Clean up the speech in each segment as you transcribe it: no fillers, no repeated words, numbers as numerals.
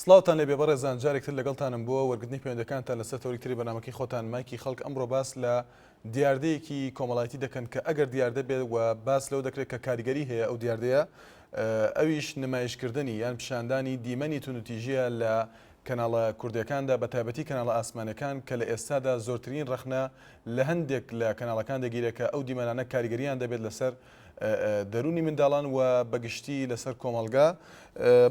سڵاوتان لێبێ بەڕێزان جارێک تر لەگەڵتانم بۆ وەرگرتنی پەیوەندەکانتان لەسەر تەوەری تری بەرنامەکەی خۆتان مایکی خەڵک ئەمڕۆ باس لە دیاردەیەکی کۆمەڵایەتی دەکەن کە ئەگەر دیاردە بێت و باس لەوە دەکرێت کە کاریگەری هەیە ئەو دیاردەیە ئەویش نمایشکردنی یان پیشاندانی دیمەنی توندوتیژیە لە کەناڵە کوردیەکاندا بە تایبەتی کەناڵە ئاسمانەکان کە لە ئێستادا زۆرترین ڕەخنە لە هەندێک لە کەناڵەکان دەگیرێت کە ئەو دیمەنانە کاریگەریان دەبێت لەسەر دەروونی منداڵان و بەگشتی لەسەر کۆمەڵگا.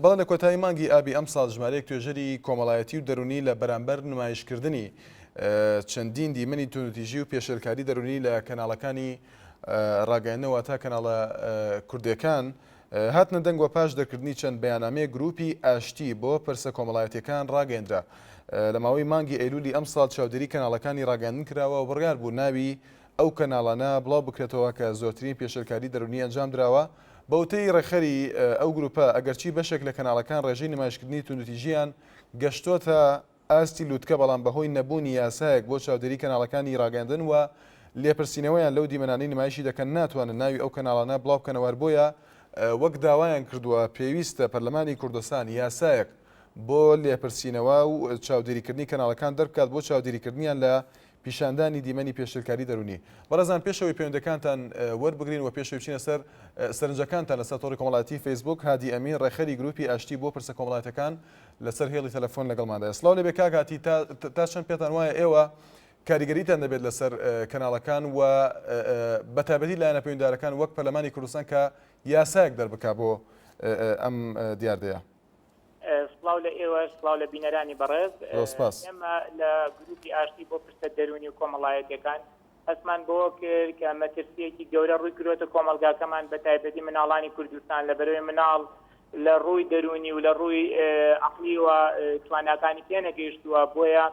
بەڵێ لە کۆتایی مانگی ئابی ئەمساڵ ژمارەیەک توێژەری کۆمەڵایەتی و دەروونی لە بەرامبەر نمایشکردنی چەندین دیمەنی توندوتیژی و پێشێلکاری دەروونی لە کەناڵەکانی ڕاگەیاندن واتە کەناڵە کوردیەکان هاتنە دەنگ و پاش دەرکردنی چەند بەیاننامەیەک گروپی ئاشتی بۆ پرسە کۆمەڵایەتیەکان ڕاگەیەندرا. لە ماوەی مانگی ئەیلولی ئەمساڵ چاودێری کەناڵەکانی ڕاگەیاندن کراوە و بڕیار بوو ناوی ئەو کەناڵانە بڵاو بکرێتەوە کە زۆرترین پێشێلکاری دەروونی ئەنجام دراوە، بە وتەی ڕێکخەری ئەو گروپە ئەگەرچی بەشێک لە کەناڵەکان ڕێژەی نمایشکردنی توندوتیژییان گەشتۆتە ئاستی لوتکە بەڵام بەهۆی نەبوونی یاسایەک بۆ چاودێری کەناڵەکانی ڕاگەیاندن و لێپرسینەوەیان لەو دیمەنانەی نمایشی دەکەن ناتوانن ناوی ئەو کەناڵانە بڵاو بکەنەوە هەر بۆیە وەک داوایان کردووە پێویستە پەرلەمانی کوردستان یاسایەک بۆ لێپرسینەوە و چاودێریکردنی کەناڵەکان دەربکات بۆ چاودێریکردنیان لە پیشاندانی دیمەنی پێشێلکاری دەروونی. بەڕێزان پێش ئەوەی پەیوەندەکانتان وەربگرین و پێش ئەوەی بچینە سەر سەرنجەکانتان لەسەر تۆڕی کۆمەڵایەتی فەیسبووک، هادی ئەمین ڕێکخەری گروپی ئاشتی بۆ پرسە کۆمەڵایەتیەکان لەسەر هێڵی تەلەفۆن لەگەڵماندایە. سڵاو لێبێ کاک هادی، تا چەند پێتان وایە ئێوە کاریگەریتان دەبێت لەسەر کەناڵەکان و بەتایبەتی لایەنە پەیوەندیدارەکان وەک پەرلەمانی کوردستان کە یاسایەک دەربکا بۆ ئەم دیاردەیە؟ سڵاو لە ئێوەش، سڵاو لە بینەرانی بەڕێز. زۆر سپاس. ئێمە لە گروپی ئاشتی بۆ پرسە دەروونی و کۆمەڵایەتیەکان هەستمان بەوە کرد کە مەترسیەکی گەورە ڕووی کردۆتە کۆمەڵگاکەمان بە تایبەتی مناڵانی کوردستان لەبەرئەوەی مناڵ لە ڕووی دەروونی و لە ڕووی عەقڵیوە تواناکانی پێنەگەیشتووە بۆیە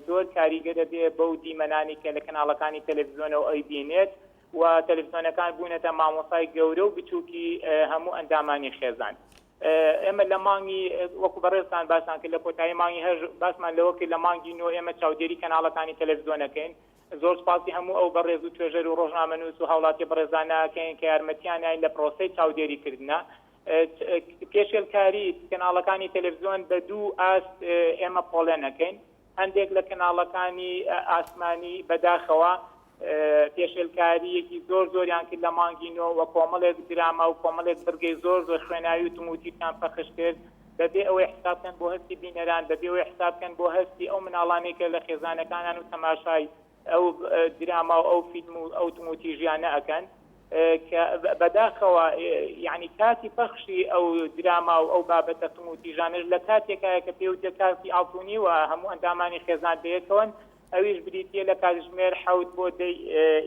زۆر کاریگەرە بێ بەو دیمەنانی کە لە کەناڵەکانی تەلەفزیۆنەوە ئەیبینێت و تەلەفزیۆنەکان بوونەتە مامۆستای گەورە و بچووکی هەموو ئەندامانی خێزان. ئێمە لە مانگی وەکو بەڕێزتان باسان کرد لە کۆتایی مانگی هەش باسمان لەوە کرد لە مانگی نۆ ئێمە چاودێری کەناڵەکانی تەلەفزیۆنەکەین زۆر سپاسی هەموو ئەو بەڕێز و توێژەر و ڕۆژنامەنووس و هاوڵاتی بەڕێزانەکەین کە یارمەتیانین لە پرۆسەی چاودێری کردنە پێشێلکاری کەناڵەکانی تەلەفزیۆن بە دوو ئاست ئێمە پۆڵێنەکەین هەندێک لە کەناڵەکانی ئاسمانی بەداخەوە پێشێلکارییەکی زۆر زۆریان کرد لە مانگی نۆ و کۆمەڵێک دراما و کۆمەڵێک بڕگەی زۆر زۆر خوێناوی و توموتیشیان پەخش کرد بەبێ ئەوەی حساب بکەن بۆ هەستی بینەران، بەبێ ئەوەی حساب بکەن بۆ هەستی ئەو مناڵانەی کە لە خێزانەکانان و تەماشای ئەو دراما و ئەو فیلم و ئەو توموتیژیانە ئەکەن کە بەداخەوە یعنی کاتی پەخشی ئەو دراما و ئەو بابەتە توموتیژانەش لە کاتێکایە کە پێوترێ کاتی ئاڵتونی و هەموو ئەندامانی خێزان بەیەکەوەن ئەویش بریتییە لە کاتژمێر حەوت بۆ دەی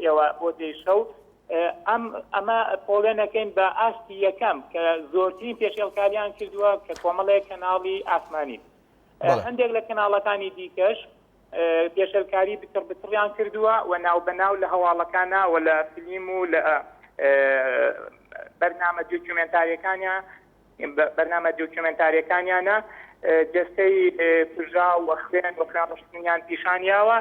ئێوە بۆ دەی شەو. ئەم ئەمە پۆڵێنەکەین بە ئاستی یەکەم کە زۆرترین پێشێڵکاریان کردووە کە کۆمەڵێک کەناڵی ئاسمانین. هەندێک لە کەناڵەکانی دیکەش پێشێلکاری بچڕ بچڕیان کردووە و ناوبەناو لە هەواڵەکانا و لە فلیم و لە بەرنامە دۆکیومێنتاریەکانیان بەرنامە دۆکیۆمێنتاریەکانیانە جەستەی کوژراو و خوێن و خوێن ڕشتنیان پیشان یاوە،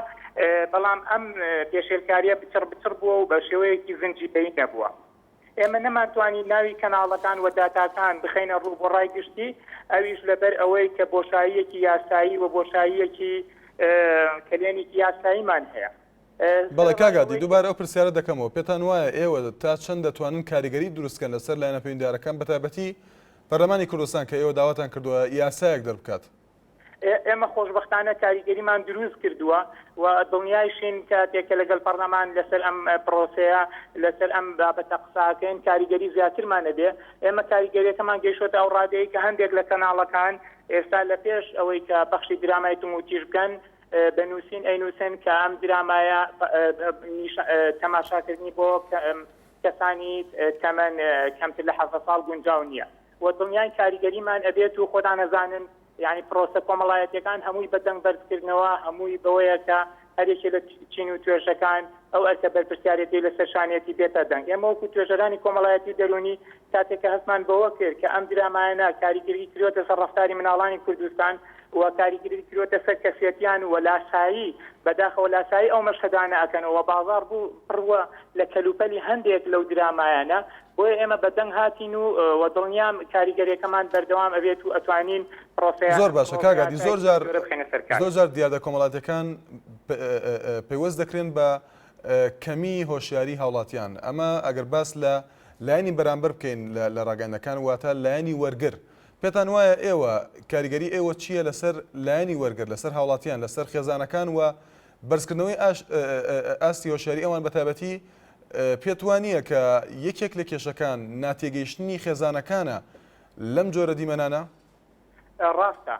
بەڵام ئەم پێشێلکاریە بچڕ بچڕ بووە و بە شێوەیەکی زنجیرەیی نەبووە. ئێمە نەمانتوانی ناوی کەناڵەکان و داتاکان بخەینە ڕوو بۆ ڕای گشتی، ئەویش لەبەر ئەوەی کە بۆشاییەکی یاسایی و بۆشاییەکی کەلێنێکی یاساییمان هەیە. بەڵێ کاک هادی، دووبارە ئەو پرسیارە دەکەمەوە، پێتان وایە ئێوە تا چەند دەتوانن کاریگەری دروست بکەن لەسەر لایەنە پەیوەندیدارەکان بەتایبەتی پەرلەمانی کوردستان کە ئێوە داواتان کردووە یاسایەک دەربکات؟ ئێمە خۆشبەختانە کاریگەریمان دروست کردووە و دڵنیایشین کاتێک کە لەگەڵ پەرلەمان لەسەر ئەم پرۆسەیە لەسەر ئەم بابەتە قساکەین کاریگەری زیاترمان ئەبێ. ئێمە کاریگەریەکەمان گەیشتۆتە ئەو ڕادەیە کە هەندێک لە کەناڵەکان ئێستا لە پێش ئەوەی کە پەخشی درامای توموتیژ بکەن بە نووسین ئەینووسن کە ئەم درامایە تەماشاکردنی بۆ کەسانی تەمەن کەمتر لە 17 ساڵ گونجاو نییە و دڵنیای کاریگەریمان ئەبێت و خۆتان ئەزانن یعنی پرۆسە کۆمەڵایەتیەکان هەمووی بە دەنگ بەرزکردنەوە هەمووی بەوەیە کە هەرێکێ لە چین و توێژەکان ئەو ئەرکە بەرپرسیارێتی لەسەر شانێتی بێتە دەنگ ئێمە وەکو توێژەرانی کۆمەڵایەتی و دەروونی کاتێک کە هەستمان بەوە کرد کە ئەم درامایانە کاریگەری کردووەتە سەر ڕەفتاری مناڵانی کوردستان. و کاریگەری کردووەتە سەر کەسێتیان و لاسایی، بەداخەوە لاسایی ئەو مەشهەدانە ئەکەنەوە و بازاڕ بوو پڕ بووە لە کەلوپەلی هەندێک لەو درامایانە، بۆیە ئێمە بە دەنگ هاتین و و دڵنیام کاریگەریەکەمان بەردەوام ئەبێت و ئەتوانین پرۆسەیە زۆر باشە کاک هادی زۆر پرۆسەیاسایەکی جار جۆرە بخەینە سەر کار. زۆر جار دیاردە کۆمەڵاتیەکان پەیوەست دەکرێن بە کەمی هۆشیاری هاوڵاتیان ئەمە ئەگەر باس لە لایەنی بەرامبەر بکەین لە ڕاگەیاندنەکان واتە لایەنی وەرگر پێتان وایە ئێوە کاریگەری ئێوە چییە لەسەر لایەنی وەرگر لەسەر هاوڵاتیان لەسەر خێزانەکان و بەرزکردنەوەی ئاستی هۆشیاری ئەوان بەتایبەتی پێت وا نییە کە یەکێک لە کێشەکان ناتێگەیشتنی خێزانەکانە لەم جۆرە دیمەنانە؟ ڕاستە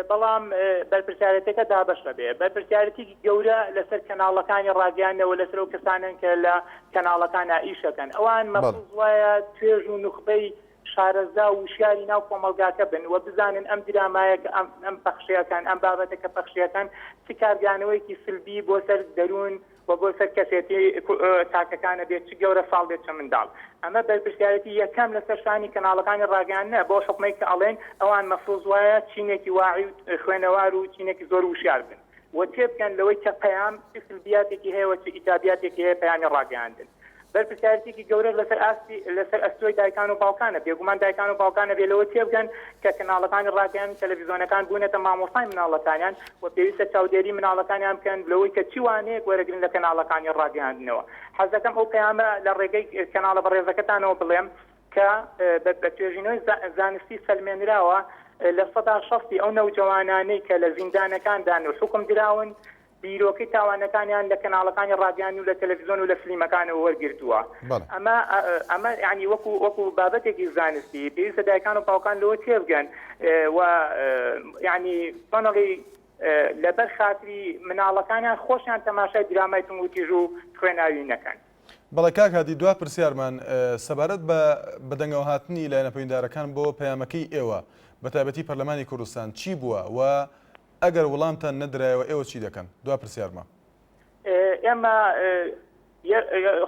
بەڵام بەرپرسیارێتەکە دابەش ئەبێ. بەرپرسیارێتیکی گەورە لەسەر کەناڵەکانی ڕاگەیاندنەوە لەسەر ئەو کەسانەن کە لە کەناڵەکانا ئیشەکەن. ئەوان مەفروز وایە توێژ و نوخبەی شارەزا و وشیاری ناو کۆمەڵگاکە بن و بزانن ئەم درامایە کە ئەم ئەم پەخشیەکەن ئەم بابەتە کە پەخشیەکەن چ کاردانەوەیەکی سلبی بۆ سەر دەروون و بۆ سەر کەسێتی تاکەکان ئەبێت چ گەورە ساڵ بێت چ منداڵ. ئەمە بەرپرسیارێتی یەکەم لەسەر شانی کەناڵەکانی ڕاگەیاندنە بەو حوکمەی کە ئەڵێن ئەوان مەفروز وایە چینێکی واعی و خوێنەوار و چینێکی زۆر وشیار بن و تێبگەن لەوەی کە پەیام چ سلبیاتێکی هەیە و چ ئیجابیاتێکی هەیە پەیامی ڕاگەیاندن. بەرپرسیارێتیەکی گەورەش لەسەر ئاستی لەسەر ئەستۆی دایکان و باوکانە، بێگومان دایکان و باوکان ئەبێ لەوە تێبگەن کە کەناڵەکانی ڕاگەیاندن تەلەفیزۆنەکان بوونەتە مامۆستای مناڵەکانیان و پێویستە چاودێری مناڵەکانیان بکەن لەوەی کە چی وانەیەک وەرەگرن لە کەناڵەکانی ڕاگەیاندنەوە. حەزدەکەم ئەو پەیامە لە ڕێگەی کەناڵە بەڕێزەکەتانەوە بڵێم کە بە توێژینەوەی زانستی سەلمێنراوە 60% ئەو نەوجەوانانەی کە لە زیندانەکاندان و حوکم دراون بیرۆکەی تاوانەکانیان لە کەناڵەکانی ڕاگەیاندن و لە تەلەفزیۆن و لە فلیمەکانەوە وەرگرتووە. ئەمە ئەمە یانی وەکو وەکو بابەتێکی زانستی پێویستە دایکان و باوکان لەوە تێبگەن و یانی چۆنەڵی لەبەر خاتری مناڵەکانیان خۆشیان تەماشای درامای توندوتیژ و خوێناوی نەکەن. بەڵێ کاک هادی دوا پرسیارمان سەبارەت بە بەدەنگەوەهاتنی لایەنە پەیوەندیدارەکان بۆ پەیامەکەی ئێوە بەتایبەتی پەرلەمانی کوردستان چی بووە و ئەگەر وڵامتان نەدرایەوە ئێوە چی دەکەن؟ دوا پرسیارمە. ئێمە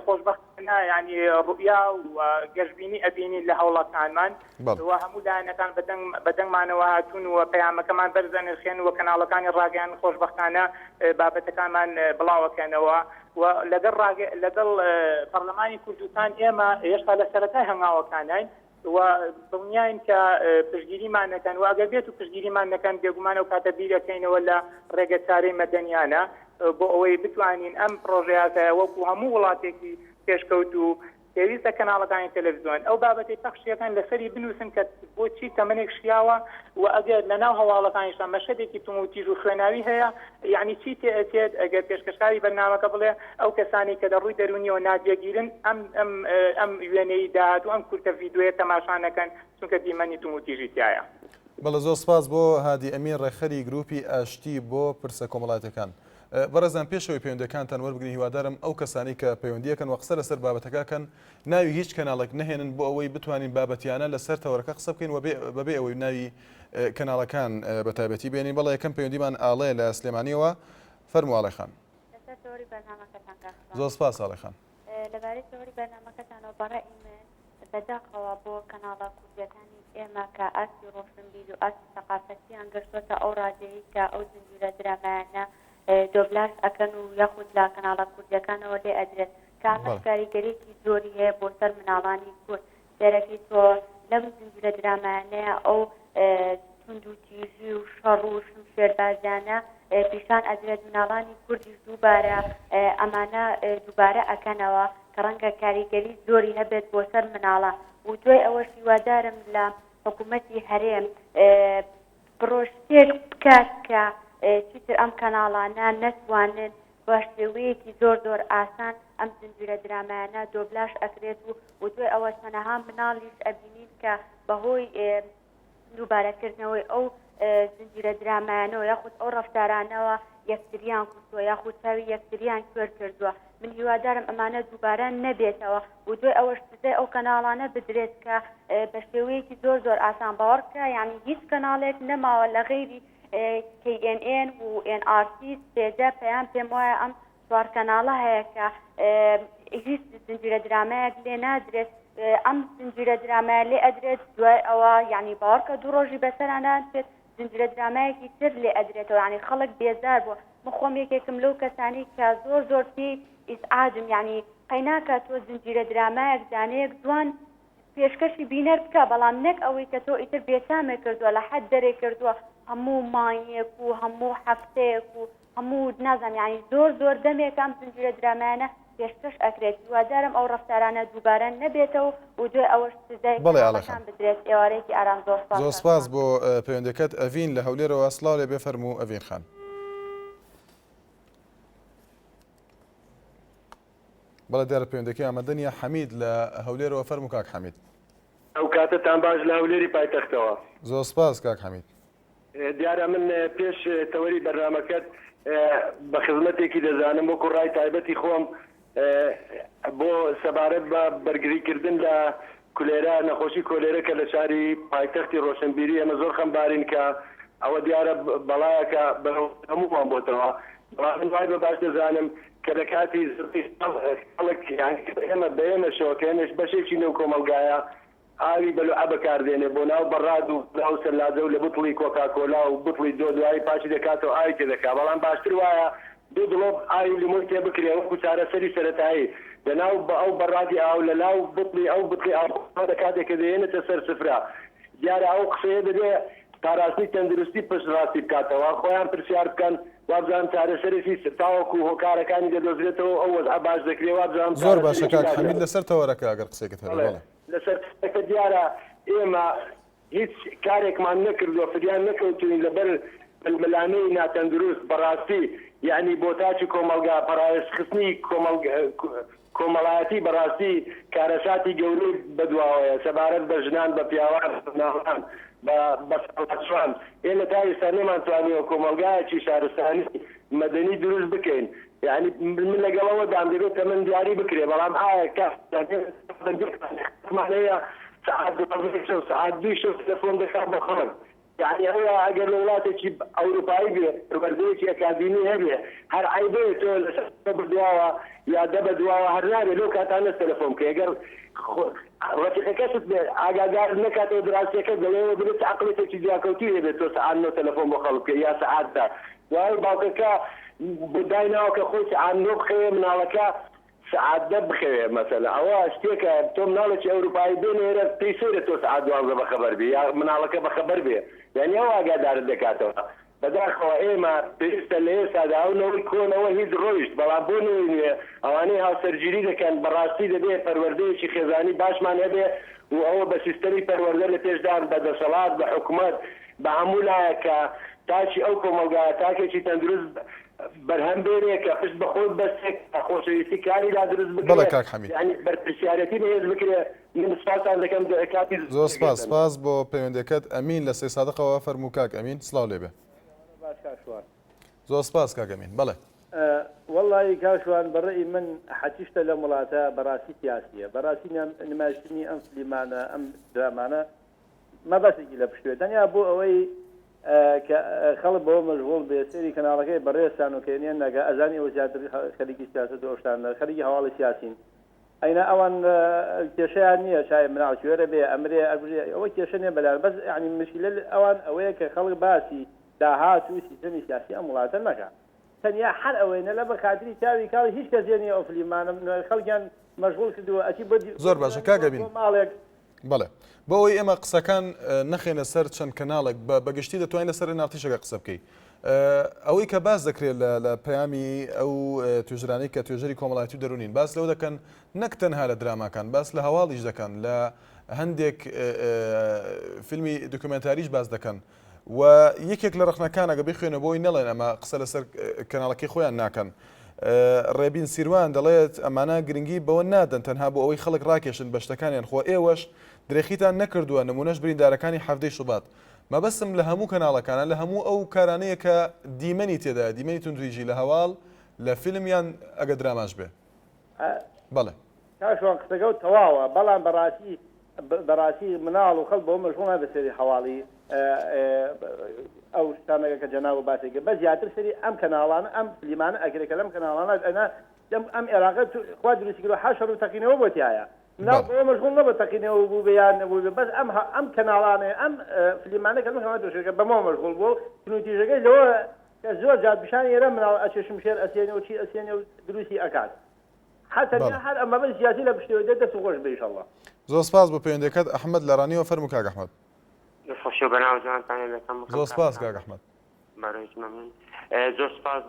خۆشبەختانە یانی ڕوئیا و گەشبینی ئەبینین لە هەوڵەکانمان و هەموو لایەنەکان بە دەنگمانەوە هاتوون و پەیامەکەمان بەرز ئەنرخێن و کەناڵەکانی ڕاگەیاندن خۆشبەختانە بابەتەکانمان بڵاوەکەنەوە و لەگەڵ لەگەڵ پەرلەمانی کوردستان ئێمە هێشتا لە سەرەتای هەنگاوەکانین و دڵنیاین کە پشتگیریمان نەکەن و ئەگەر بێت و پشتگیریمان نەکەن بێگومان ئەو کاتە بیر ئەکەینەوە لە ڕێگەچارەی مەدەنیانە بۆ ئەوەی بتوانین ئەم پڕۆژە یاسایە وەکو هەموو وڵاتێکی پێشکەوتوو پێویستە کەناڵەکانی تەلەفزیۆن ئەو بابەتەی پەخشیەکەن لەسەری بنووسن کە بۆچی تەمەنێک شیاوە و ئەگەر لەناو هەواڵەکانیشدا مەشهەدێکی توموتیژ و خوێناوی هەیە یەعنی چی تێ ئەچێت ئەگەر پێشکەشکاری بەرنامەکە بڵێ ئەو کەسانەی کە لە ڕووی دەروونیەوە ناجێگیرن ئەم ئەم ئەم وێنەی داهاتوو ئەم کورتە ڤیدیۆیە تەماشا نەکەن چونکە دیمەنی توموتیژی تیایە. بەڵێ زۆر سپاس بۆ هادی ئەمین ڕێکخەری گروپی ئاشتی بۆ پرسە کۆمەڵایەتیەکان. بەڕێزان پێش ئەوەی پەیوەندیەکانتان وەربگرین هیوادارم ئەو کەسانەی کە پەیوەندیەکەن و قسە لەسەر بابەتەکە ئەکەن ناوی هیچ کەناڵێک نەهێنن بۆ ئەوەی بتوانین بابەتیانە لەسەر تەوەرەکە قسە بکەین و بەبێ ئەوەی ناوی کەناڵەکان بە تایبەتی بێنین. بەڵێ یەکەم پەیوەندیمان ئاڵێ لە سلێمانیەوە فەرموو ئاڵێ خان. لەسەر تەوەری بەرنامەکەتان کاک سڵاو. زۆر سپاس ئاڵێ خان. لەبارەی تەوەری بەرنامەکەتانەوە بەڕەئی من بەداخەوە بۆ کەناڵە کوردیەکانی ئێمە کە ئاستی ڕۆشنبیر و ئاستی سەقافەتیان گەشتۆتە ئەو ڕادەیەی کە ئەو زنجیرە درامایانە دۆبلاژ ئەکەن و یاخود لە کەناڵە کوردیەکانەوە لێ ئەدرێت کە ئەمەش کاریگەریەکی زۆری هەیە بۆ سەر مناڵانی کورد سەیرەکەی تۆ لەم زنجیرە درامایانەیا ئەو توندوتیژی و شەڕ و شمشێربازیانە پیشان ئەدرێت مناڵانی کوردیش دووبارە ئەمانە دووبارە ئەکەنەوە کە ڕەنگە کاریگەری زۆری هەبێت بۆ سەر مناڵان و دوای ئەوەش هیوادارم لە حکوومەتی هەرێم پڕۆژتێک بکات کە چیتر ئەم کەناڵانە نەتوانن بە شێوەیەکی زۆر زۆر ئاسان ئەم زنجیرە درامایانە دۆبلاژ ئەکرێت و و دوای ئەوە چەنەها مناڵیش ئەبینین کە بەهۆی دووبارەکردنەوەی ئەو زنجیرە درامایانەوە یاخود ئەو ڕەفتارانەوە یەکتریان کوشتووە یاخود چاوی یەکتریان کوێر کردووە من هیوادارم ئەمانە دووبارە نەبێتەوە و دوای ئەوەش سزای ئەو کەناڵانە بدرێت کە بە شێوەیەکی زۆر زۆر ئاسان باوەڕ بکە یعنی هیچ کەناڵێک نەماوە لە غەیری کەی ئێن ئێن و ئێن ئاڕ تی سپێدە پەیام پێم وایە ئەم چوار کەناڵە هەیە کە هیچ زنجیرە درامایەک لێ نادرێت ئەم زنجیرە درامایە لێ ئەدرێت دوای ئەوە یعنی باوەڕکە دوو ڕۆژی بەسەرا ناچێت. زنجیرە درامایەکی تر لێ ئەدرێتەوە یانی خەڵک بێزار بووە من خۆم یەکێکم لەو کەسانەی کە زۆر زۆر پێی ئیزعاجم یانی قەیناکە تۆ زنجیرە درامایەک دانەیەک دوان پێشکەشی بینەر بکە بەڵام نەک ئەوەی کە تۆ ئیتر بێتامێ کردووە لە حەد دەرێ کردووە هەموو مانگێک و هەموو هەفتەیەک و هەموو نازانم یانی زۆر زۆر دەمێکە ئەم زنجیرە درامایانە پێشکەش ئەکرێت هیوادارم ئەو ڕەفتارانە دووبارە نەبێتەوە و دوای ئەوەش سزای بەڵێ ئاڵێ کەناڵەکان خان. بدرێت ئێوارەیەکی ئارام زۆر سپاس زۆر کاک سپاس شوان. بۆ پەیوەندیەکەت ئەڤین لە هەولێرەوە سڵاو لێ بێ فەرموو ئەڤین خان. بەڵێ دیارە پەیوەندەکەی ئامادە نییە حەمید لە هەولێرەوە فەرموو کاک حەمید. ئەو کاتەتان باش لە هەولێری پایتەختەوە. زۆر سپاس کاک حەمید. دیارە من پێش تەوەری بەرنامەکەت بە خزمەتێکی دەزانم وەکو ڕای تایبەتی خۆم بۆ سەبارەت بە بەرگری کردن لە کولێرە نەخۆشی کۆلێرە کە لە شاری پایتەختی ڕۆشنبیری ئێمە زۆر خەمبارین کە ئەوە دیارە بەڵایەکە بەرەو هەموومان بۆتەوە بەڵام من وای بە باش دەزانم کە لە کاتی خەڵک یانی ئێمە بە ئێمەشەوە کە ئێمەش بەشێکی لەو کۆمەڵگایە ئاوی بەلوعە بەکاردێنێ بۆ ناو بەڕاد و ناو سەلاجە و لە بوتڵی کۆکاکۆلا و بوتڵی دۆ دوایی پاکی دەکاتەوە ئاوی تێ دەکا بەڵام باشتر وایە دوو دڵۆپ ئاوی لیمۆی تێ بکرێ وەکو چارەسەری سەرەتایی لە ناو بە ئەو بەڕادی ئاو لە ناو بوتڵی ئەو بوتڵی ئاو خۆ لە کاتێک کە دەیەنێتە سەر سفرە دیارە ئەو قسەیە دەبێ پاراستنی تەندروستی پشت ڕاستی بکاتەوە خۆیان پرسیار بکەن وابزانم چارەسەرێکی تاوەکو هۆکارەکانی دەدۆزرێتەوە ئەو وەزعە باش دەکرێ وابزانم زۆر باشە چارەسەرێکی کاک باش حەمید لەسەر تەوەرەکە ئەگەر قسەیەکت هەبێ بەڵێ بەڵێ. لەسەر تەوەرەکە دیارە ئێمە هیچ کارێکمان نەکردووە فریا نەکەوتوین لەبەر ململانێی ناتەندروست بەڕاستی یەعنی بۆ تاکی کۆمەڵگا پەڕاوێزخستنی کۆمەڵایەتی بەڕاستی کارەساتی گەورەی بەدواوەیە سەبارەت بە ژنان بە پیاوان بە مناڵان بە بەساڵاچوان ئێمە تا ئێستا نەمانتوانیوە کۆمەڵگایەکی شارستانی مەدەنی دروست بکەین یانی من لەگەڵ ئەوەدام دەبێت تەمەن دیاری بکرێ بەڵام ئایا کاتمان هەیە سەعات دوازدەی شەو سەعات دووی شەو تەلەفۆن دەکات بۆ خەڵک یانی ئەوە ئەگەر لە وڵاتێکی ئەوروپایی بێ پەروەردەیەکی ئەکادیمی هەبێ هەر عەیبەیە تۆ لەسەر بەدواوە یا دە بەدواوە هەر نابێ لەو کاتانە تەلەفۆن بکەی ئەگەر ڕەفیقەکەشت بێ ئاگادارت نەکاتەوە دراوسێکەت دەڵێ دەبێت چ عەقڵێتێکی دواکەوتووی هەبێت تۆ سەعات نۆ تەلەفۆن بۆ خەڵک بکەی یا سەعات دە دوای باوکەکە دایناوە کە خۆی سەعات نۆ بخەوێ مناڵەکە سەعات دە بخەوێ مەسەلە ئەوە شتێکە تۆ مناڵێکی ئەوروپایی بێنە ئێرە پێی سەیرە تۆ سەعات دوانزە بەخەبەر بی یا مناڵەکە بەخەبەر بێ یانی ئەو ئاگادارت دەکاتەوە بەداخەوە ئێمە پێویستە لە ئێستادا ئەو نەوەی کۆن ئەوە هیچ ڕۆیشت بەڵام بۆ نەوەی نوێ ئەوانەی هاوسەرگیری دەکەن بەڕاستی دەبێ پەروەردەیەکی خێزانی باشمان هەبێ و ئەوە بە سیستەمی پەروەردە لە پێشدان بە دەسەڵات بە حکومەت بە هەموو لایەک کە تاکی ئەو کۆمەڵگایە تاکێکی تەندروست بەرهەم بێنێ کە پشت بە خۆی ببەستێ کە خۆشەویستی کاری لا دروست بەڵێ بکرێ کاک حەمید. یانی بەرپرسیارێتی بەهێز بکرێ من سپاستان دەکەم کاتی زۆر سپاس گرتن. سپاس بۆ پەیوەندیەکەت ئەمین لە سەیسادقەوە فەرموو کاک ئەمین سڵاو لێبێ. باش کاک شوان. زۆر سپاس کاک ئەمین بەڵێ. وەڵایی کاک شوان بە ڕەئی من حەچی شتە لەم وڵاتە بەڕاستی سیاسیە بەڕاستی نمایشکردنی ئەم فلیمانە ئەم درامانە مەبەستێکی لە پشتوێ تەنیا بۆ ئەوەی کە خەڵک بەوە مەشغوڵ بێ سەیری کەناڵەکەی بەڕێزتان و کەێنیان نەکا ئەزانی ئەوە زیاتر خەریکی سیاسەت و ئەو شتانە خەریکی هەواڵی سیاسین ئەینا ئەوان کێشەیان نییە چای مناڵ کوێرە بێ ئەمرێ ئەگوژێ ئەوە کێشە نییە بەلایان بەس یعنی مشکلە ئەوان ئەوەیە کە خەڵک باسی داهات و سیستەمی سیاسی ئەم وڵاتە نەکا تەنیا هەر ئەوەیە نە لەبەر خاتری چاوی کاڵ هیچ کەسێ نییە ئەو فلیمانە خەڵکیان مەشغوڵ کردووە ئەچی بۆ زۆر باشە کاک ئەمین. بۆ ماڵێک بەڵێ. بۆ ئەوەی ئێمە قسەکان نەخەینە سەر چەند کەناڵێک، بە بە گشتی دەتوانین لەسەر ئێن ئاڕ تیشەکە قسە بکەی. ئەوەی کە باس دەکرێت لە لە پەیامی ئەو توێژەرانەی کە توێژەری کۆمەڵایەتی و دەروونین باس لەوە دەکەن نەک تەنها لە دراماکان باس لە هەواڵیش دەکەن لە هەندێک فیلمی دۆکیومێنتاریش باس دەکەن و یەکێک لە ڕەخنەکان ئەگە بیخوێنە بۆی نەڵێن ئەمە قسە لەسەر کەناڵەکەی خۆیان ناکەن. ڕێبین سیروان دەڵێت ئەمانە گرنگی بەوە نادەن تەنها بۆ ئەوەی خەڵک ڕاکێشن بە شتەکانیان خۆ ئێوەش درێخیتان نەکردووە نمونەش بریندارەکانی حەڤدەی شوبات مەبەستم لە هەموو کەناڵەکانە لە هەموو ئەو کارانەیە کە دیمەنی تێدایە دیمەنی توندوتیژی لە هەواڵ لە فیلم یان ئەگە دراماش بێ بەڵێ. کاک شوان قسەکەو تەواوە بەڵام بەڕاستی بەڕاستی مناڵ و خەڵک بەوە مەشغوڵ نابێت سەیری هەواڵی ئەو شتانەکە کە جەنابو باسی کرد بەس زیاتر سەیری ئەم کەناڵانە ئەم فلیمانە ئەکرێت کە لەم کەناڵانە ئەنا ئەم ئێراقە خوا دروستی کردوە حەشر و تەقینەوە بۆ تیایە. مناڵ بەوە مەشغوڵ نەبوو تەقینەوە بووبێ یان نەبووبێ بەس ئەم ئەم کەناڵانەی ئەم فلیمانە کە ئەم پێشکەشەکە بەمەوە مەشغوڵ بووە و توندوتیژەکەی لەوە کە زۆر جار پیشانی ئێرە مناڵ ئەچێ شمشێر ئەسێنێ و چی ئەسێنێ و دروستی ئەکات هەر تەنیا هەر ئەم مەبەست سیاسی لە پشتەوە دێت دەست خۆش بێ ئیشەڵڵا. زۆر سپاس بۆ پەیوەندیەکەت ئەحمەد لە ڕانیەوە فەرموو کاک ئەحمەد. دەست خۆشی و بەرنامە جوانتان لێ دەکەم. زۆر سپاس کاک ئەحمەد. بەڕێز مەمنون. زۆر سپاس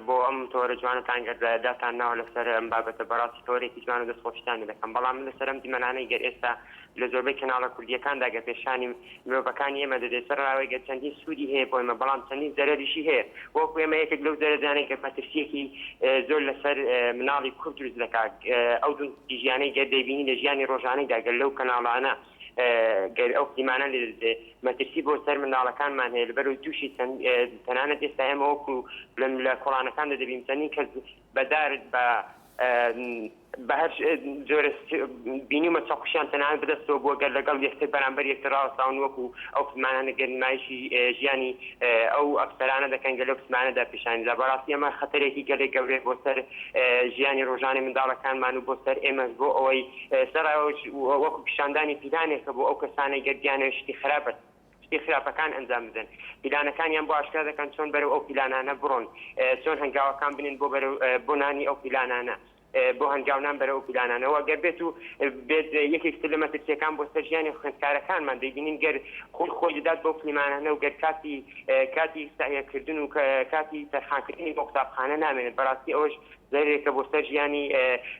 بۆ ئەم تۆرە جوانەتان گەر داتان ناوە لەسەر ئەم بابەتە بەڕاستی تۆرێکی جوان و دەست خۆشیتان لێ دەکەم بەڵام من لەسەر ئەم دیمەنانەی گەر ئێستا لە زۆربەی کەناڵە کوردیەکاندا گەر پێشانی مرۆڤەکانی ئێمە دەدرێت سەرەڕای گەر چەندین سوودی هەیە بۆ ئێمە بەڵام چەندین زەرەریشی هەیە وەکو ئێمە یەکێک لەو زەرەرانەی گەر مەترسیەکی زۆر لەسەر مناڵی کورد دروست دەکات ئەو توندوتیژیانەی گەر دەیبینی لە ژیانی ڕۆژانەیدا گەر لەو کەناڵانە گەر ئەو فلیمانە لێ دەدرێ مەترسی بۆ سەر منداڵەکانمان هەیە لەبەرئەوەی تووشی چەند تەنانەت ئێستا ئێمە وەکو لەم لە کۆڵانەکاندا دەبینین چەندین کەس بە دار بە بە هەر جۆرە بینیومە چەقوشیان تەنانەت بەدەستەوە بووە گەر لەگەڵ یەکتر بەرامبەر یەکتر ڕاوەستاون وەکو ئەو فیلمانانە گەر نمایشی ژیانی ئەو ئەفسەرانە دەکەن گەر لەو فیلمانەدا پیشانی دا بەڕاستی ئەمە خەتەرێکی گەلێک گەورەیە بۆ سەر ژیانی ڕۆژانەی منداڵەکانمان و بۆ سەر ئێمەش بۆ ئەوەی سەرای ئەوەش وەکو پیشاندانی پیلانێکە بۆ ئەو کەسانەی گەر بیانەوێت شتی خراپ شتی خراپەکان ئەنجام بدەن پیلانەکانیان بۆ ئاشکرا دەکەن چۆن بەرەو ئەو پیلانانە بڕۆن چۆن هەنگاوەکان بنێن بۆ بەرەو بۆ نانی ئەو پیلانانە بۆ هەنگاونان بەرەو ئەو پیلانانە وە گەر بێت و بێت یەکێک تر لە مەترسیەکان بۆ سەر ژیانی خوێندکارەکانمان دەیبینین گەر خۆی خۆی دەدات بەو فلیمانانە و گەر کاتی کاتی سەعیەکردن و کاتی تەرخانکردنی بۆ قوتابخانە نامێنێت بەڕاستی ئەوەش زەرەرێکە بۆ سەر ژیانی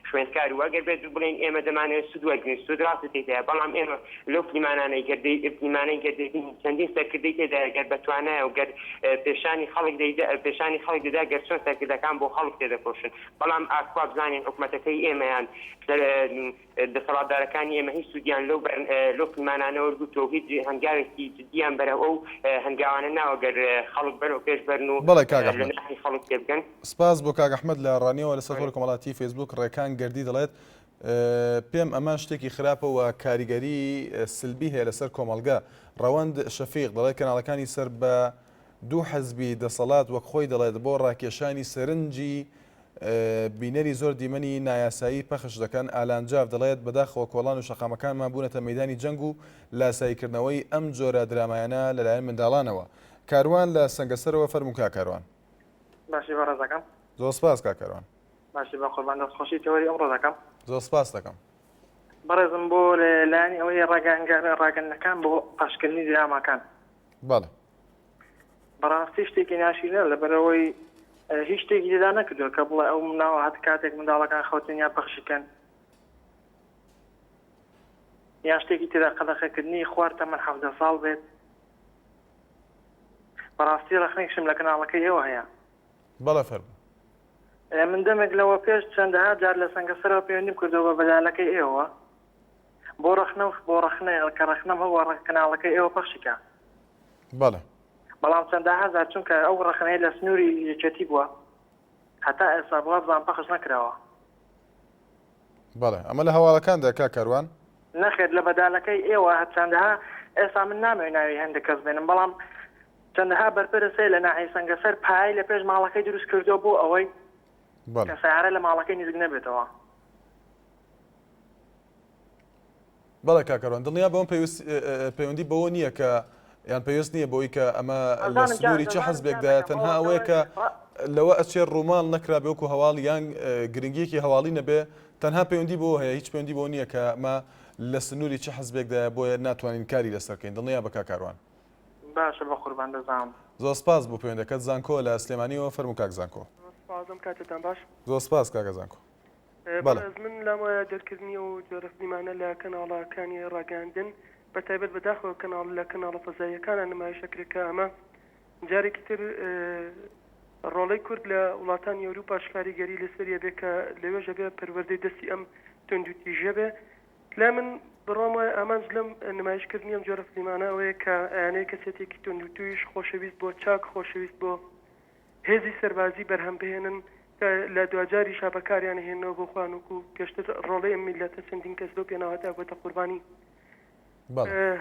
خوێندکار و ئەگەر بێت و بڵێین ئێمە دەمانەوێت سوود وەرگرین سوود ڕاستە تێدایە بەڵام ئێمە لەو فلیمانانەی گەر فلیمانەی گەر دەیبینین چەندین سەرکردەی تێدایە گەر بەتوانایە و گەر پێشانی خەڵک دەیدا پێشانی خەڵک دەدا گەر چۆن سەرکردەکان بۆ خەڵک تێدەکۆشن بەڵام ئاکوا بزانین حکومەتەکەی ئێمەیان دەسەڵاتدارەکانی ئێمە هیچ سوودیان لەو لەو فیلمانانە وەرگرتووە و هیچ هەنگاوێکی جدییان بەرەو ئەو هەنگاوانە ناوە گەر خەڵک بەرەو پێش بەرن و بەڵێ کاک لە ئەحمەد. ناخی خەڵک تێبگەن. سپاس بۆ کاک ئەحمەد لە ڕانیەوە لەسەر تۆڕی کۆمەڵایەتی فەیسبووک ڕێکان گەردی دەڵێت، پێم ئەمە شتێکی خراپە و کاریگەری سلبی هەیە لەسەر کۆمەڵگە. ڕەوەند شەفیق دەڵێت، کەناڵەکانی سەر بە دوو حزبی دەسەڵات وەک خۆی دەڵێت بۆ ڕاکێشانی سەرنجی بینەری زۆر دیمەنی نایاسایی پەخش دەکەن، ئالان جاف دەڵێت، بەداخەوە کۆڵان و شەقامەکانمان بوونەتە مەیدانی جەنگ و لاساییکردنەوەی ئەم جۆرە درامایانە لەلایەن منداڵانەوە. کاروان لە سەنگەسەرەوە فەرموو کاک کاروان. باشی بەڕێزەکەم. زۆر سپاس کاک کاروان. باشی بەقوربان دەستخۆشی تەوەری ئەمڕۆ دەکەم. زۆر سپاست دەکەم. بەڕێزم بۆ لایەنی ئەوەی ڕاگەیاندنەکان بۆ پەخشکردنی دراماکان. بەڵێ. بەڕاستی شتێکی ناشیرینە لەبەرئەوەی هیچ شتێکی تێدا نەکردووە کە بڵێ ئەو مناڵە هەت کاتێک منداڵەکان خەوتن یان پەخشی کەن یان شتێکی تێدا قەدەخەکردنی خوار تەمەن 17 ساڵ بێت بەڕاستی ڕەخنێکشم لە کەناڵەکەی ئێوە هەیە. بەڵێ فەرموو. من دەمێک لەوە پێش چەندەها جار لە سەنگەسەرەوە پەیوەندیم کردووە بە بەدالەکەی ئێوە بۆ ڕەخنە و بۆ ڕەخنە کە ڕەخنەم هەبووە کەناڵەکەی ئێوە پەخشی کە. بەڵێ. بەڵام چەندەها جار چونکە ئەو ڕەخنەیە لە سنووری یەکێتی بووە هەتا ئێستا وابزانم پەخش نەکراوە. بەڵێ ئەمە لە هەواڵەکاندا کاک کاروان. نەخێر لە بەدالەکەی ئێوە چەندەها ئێستا من نامەوێ ناوی هەندێک کەس بێنم بەڵام چەندەها بەرپرس هەیە لە ناحیەی سەنگەسەر پایەی لە پێش ماڵەکەی دروست کردووە بۆ ئەوەی بەڵێ. کە سەیارە لە ماڵەکەی نزیک نەبێتەوە. بەڵێ کاک کاروان دڵنیا بەوەم پێویست پەیوەندی بەوە نییە کە یان پێویست نییە بۆی کە ئەمە لە سنووری چه حزبێکدایە تەنها ئەوەیە کە لەوە ئەچێ ڕووماڵ نەکرابێ وەکو هەواڵ یان گرنگیەکی هەواڵی نەبێ تەنها پەیوەندی بۆ هەیە هیچ پەیوەندی بۆ نییە کە ئەمە لە سنووری چه حزبێکدایە بۆیە ناتوانین کاری لەسەر بکەین دڵنیا بە کاک کاروان. باشە بەقوربان دەزانم. زۆر سپاس بۆ پەیوەندەکەت زانکۆ لە سلێمانیەوە فەرموو کاک زانکۆ. زۆر سپاس ئەم کاتەتان باش. زۆر سپاس کاکە زانکۆ. بەڵێ. بەڕێز من لام وایە دەرکردنی ئەو جۆرە فلیمانە لە کەناڵەکانی ڕاگەیاندن بە تایبەت بەداخەوە کەناڵ لە کەناڵە فەزاییەکانە نمایش ئەکرێت کە ئەمە جارێکی تر ڕۆڵەی کورد لە وڵاتانی ئەوروپاش کاریگەری لەسەری ئەبێ کە لەوێش ئەبێ پەروەردەی دەستی ئەم توندوتیژیە بێ لای من بڕوام وایە ئامانج لەم نمایشکردنی ئەم جۆرە فلیمانە ئەوەیە کە ئەیانەوێ کەسێتێکی توندوتیژ خۆشەویست بۆ چاک خۆشەویست بۆ هێزی سەربازی بەرهەم بهێنن کە لە دواجاریشا بەکاریان ئەهێننەوە بۆ خۆیان وەکو پێشتر ڕۆڵەی ئەم میللەتە چەندین کەس لەو پێناوەدا بۆتە قوربانی.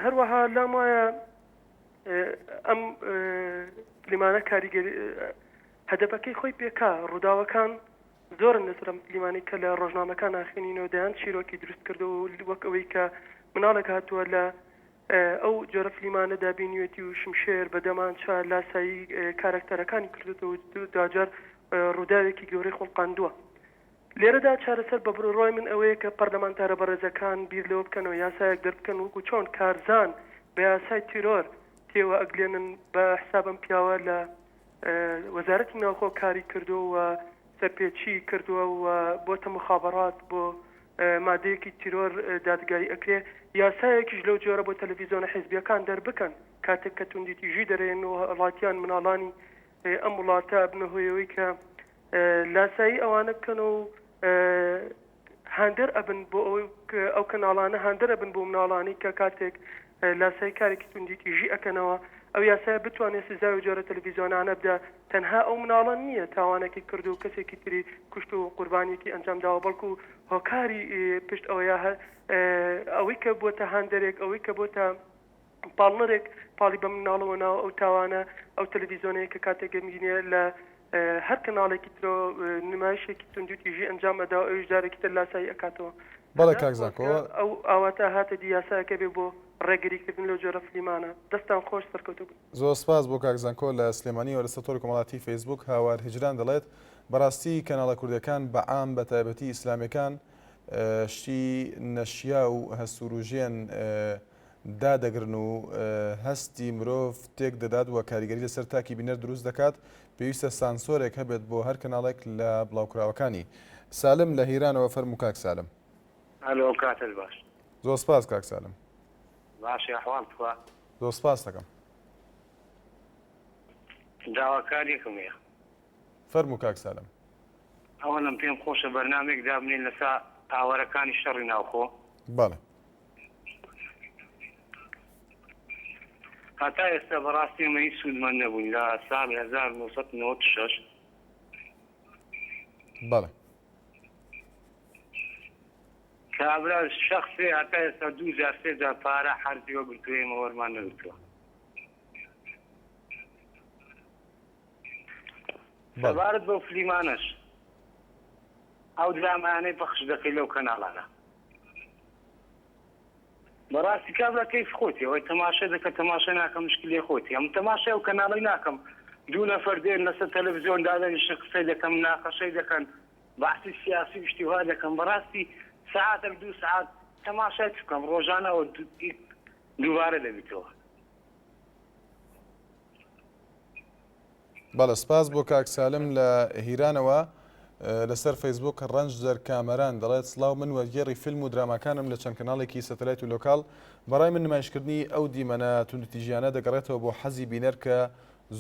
هەروەها لام وایە ئەم فلیمانە کاریگەری هەدەفەکەی خۆی پێکا ڕووداوەکان. زۆرن لەسەر ئەم فلیمانەی کە لە ڕۆژنامەکان ئاخوێنینەوە دەیان چیرۆکی دروست کردووە و وەک ئەوەی کە مناڵێک هاتووە لە ئەو جۆرە فلیمانەدا بینیوێتی و شمشێر بە دەمانچە لاسایی کارەکتەرەکانی کردووەتەوە و دواجار ڕووداوێکی گەورەی خوڵقاندووە. لێرەدا چارەسەر بە بڕوای من ئەوەیە کە پەرلەمانتارە بەڕێزەکان بیر لەوە بکەنەوە یاسایەک دەربکەن وەکو چۆن کارزان بە یاسای تیرۆر تێوە ئەگلێنن بە حساب ئەم پیاوە لە وەزارەتی ناوخۆ کاری کردووە و سەرپێچی کردووە و بۆتە مخابەڕات بۆ مادەیەکی تیرۆر دادگایی ئەکرێ یاسایەکیش لەو جۆرە بۆ تەلەفیزۆنە حیزبیەکان دەربکەن کاتێک کە توندوتیژی دەرێن و هاوڵاتیان مناڵانی ئەم وڵاتە ئەبنە هۆیەوەی کە لاسایی ئەوانە بکەنەوە و هاندەر ئەبن بۆ ئەوەی ئەو کەناڵانە هاندەر ئەبن بۆ مناڵانی کە کاتێک لاسایی کارێکی توندوتیژی ئەکەنەوە ئەو یاسایە بتوانێت سزای و جۆرە تەلەڤیزیۆنانە بدا تەنها ئەو مناڵە نییە تاوانێکی کرد و کەسێکی تری کوشت و قوربانیەکی ئەنجام داوە بەڵکو هۆکاری پشت ئەوەیە ئەوەی کە بۆتە هاندەرێک ئەوەی کە بۆتە پاڵنەرێک پاڵی بە مناڵەوە ناوە ئەو تاوانە ئەو تەلەڤیزۆنەیە کە کاتێک گەمینێ لە هەر کەناڵێکی ترەوە نمایشێکی توندوتیژی ئەنجام ئەدا و ئەویش جارێکی تر لاسایی ئەکاتەوە. بەڵێ کاک زانکۆ. ئەو ئاواتە هاتە دی یاسایەکە بێ بۆ ڕێگری کردن لەو جۆرە فلیمانە. دەستتان خۆش سەرکەوتوو بن. زۆر سپاس بۆ کاک زانکۆ لە سلێمانیەوە لەسەر تۆڕی کۆمەڵاتی فەیسبووک هاوار هیجران دەڵێت بەڕاستی کەناڵە کوردیەکان بە عام بە تایبەتی ئیسلامیەکان شتی نەشیاو هەستوروژێن دادەگرن و هەستی مرۆڤ تێک دەدات و کاریگەری لەسەر تاکی بینەر دروست دەکات، پێویستە سانسۆرێک هەبێت بۆ هەر کەناڵێک لە بڵاوکراوەکانی. سالم لە هیرانەوە فەرموو کاک سالم. ئەلۆ کاتت باش. زۆر سپاس کاک سالم. باشی ئەحواڵ تخوا. زۆر سپاست دەکەم. داواکاریەکم هەیە. فەرموو کاک سالم. ئەوەنەم پێم خۆشە بەرنامەیەک دابنێن لەسە ئاوارەکانی شەڕی ناوخۆ. بەڵێ. هەتا ئێستا بەڕاستی ئێمە هیچ سوودمەند نەبووین لە ساڵی 1996. بەڵێ. کابرا شەخسێ هەتا ئێستا دوو جار سێ جار پارە حەرزی وەگرتووە ئێمە وەرمان نەگرتووە. سەبارەت بەو فلیمانەش ئەو درامایانەی پەخش دەکەی لەو کەناڵانە بەڕاستی کابرا کەیف خۆتی ئەوەی تەماشای دەکە تەماشای ناکەم مشکلەی خۆتی ئەم تەماشای ئەو کەناڵی ناکەم دوو نەفەر دێن لەسەر تەلەڤزیۆن دادەنیشن قسەی دەکەم مناقەشەی دەکەن بەحسی سیاسی و شتی وا دەکەم بەڕاستی سەعاتێک دوو سەعات تەماشای چ بکەم ڕۆژانە ئەوە دووبارە دەبیتەوە. بەڵێ سپاس بۆ کاک سالم لە هیرانەوە لەسەر فەیسبوک ڕەنجدەر کامەران دەڵێت سڵاو من وەرگێڕی فیلم و دراماکانم لە چەند کەناڵێکی سەتەلایت و لۆکاڵ بەڕای من نمایشکردنی ئەو دیمەنە توندوتیژیانە دەگەڕێتەوە بۆ حەزی بینەر کە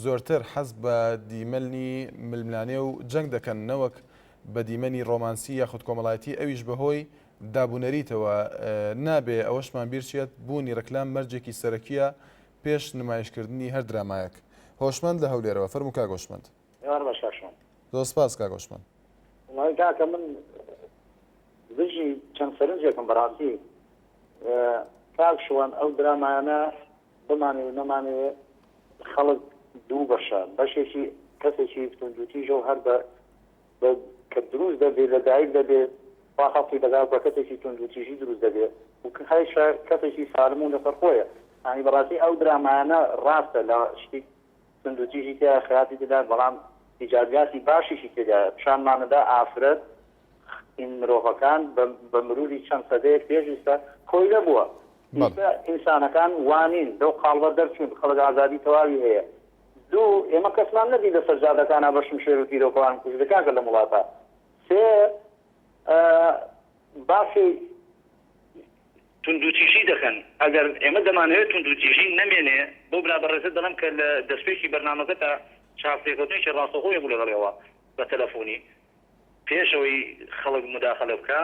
زۆرتر حەز بە دیمەنی ململانێ و جەنگ دەکەن نەوەک بە دیمەنی ڕۆمانسی یاخود کۆمەڵایەتی ئەویش بەهۆی دابونەریتەوە نابێ ئەوەشمان بیرچێت بوونی ڕکلام مەرجێکی سەرەکیە پێش نمایشکردنی هەر درامایەک. هۆشمەند لە هەولێرەوە، فەرموو کاک هۆشمەند. ئێوارە باش کاک شوان. زۆر سپاس کاک هۆشمەند. وەڵایی کاکە من دژی چەند سەرنجێکم بەڕاستی کاک شوان ئەو درامایانە بمانەوێ نەمانەوێ خەڵک دوو بەشە بەشێکی کەسێکی توندوتیژە و هەر بە کە دروست دەبێ لە دایک دەبێ خوا خەڵقی دەکات بە کەسێکی توندوتیژی دروست دەبێ و هەیشە کەسێکی سالم و لەسەر خۆیە یانی بەڕاستی ئەو درامایانە ڕاستە لە شتی توندوتیژی تیا خراپی تێدا بەڵام ئیجابیاتی باشیشی تێدا پیشانمانەدا ئافرەت این مرۆڤەکان بە مروری چەند سەدەیەک پێش ئیستا کۆیلە بووە ئیستا ئینسانەکان وانین لەو قاڵبە دەرچوون خەڵک ئازادی تەواوی هەیە دوو، ئێمە کەسمان نەدی لەسەر جادەکانا بە شمشێر و تیرۆکەوان بکوژرێ کاکە لەم وڵاتە. سێ، باسی توندوتیژی دەکەن، ئەگەر ئێمە دەمانەوێت توندوتیژی نەمێنێ، بەو برا بەڕێزە دەڵێم کە لە دەستپێکی بەرنامەکەتا چاوپێکەوتنێکی ڕاستەوخۆی هەبوو لەگەڵیەوە بە تەلەفۆنی، پێش ئەوەی خەڵک موداخەلە بکا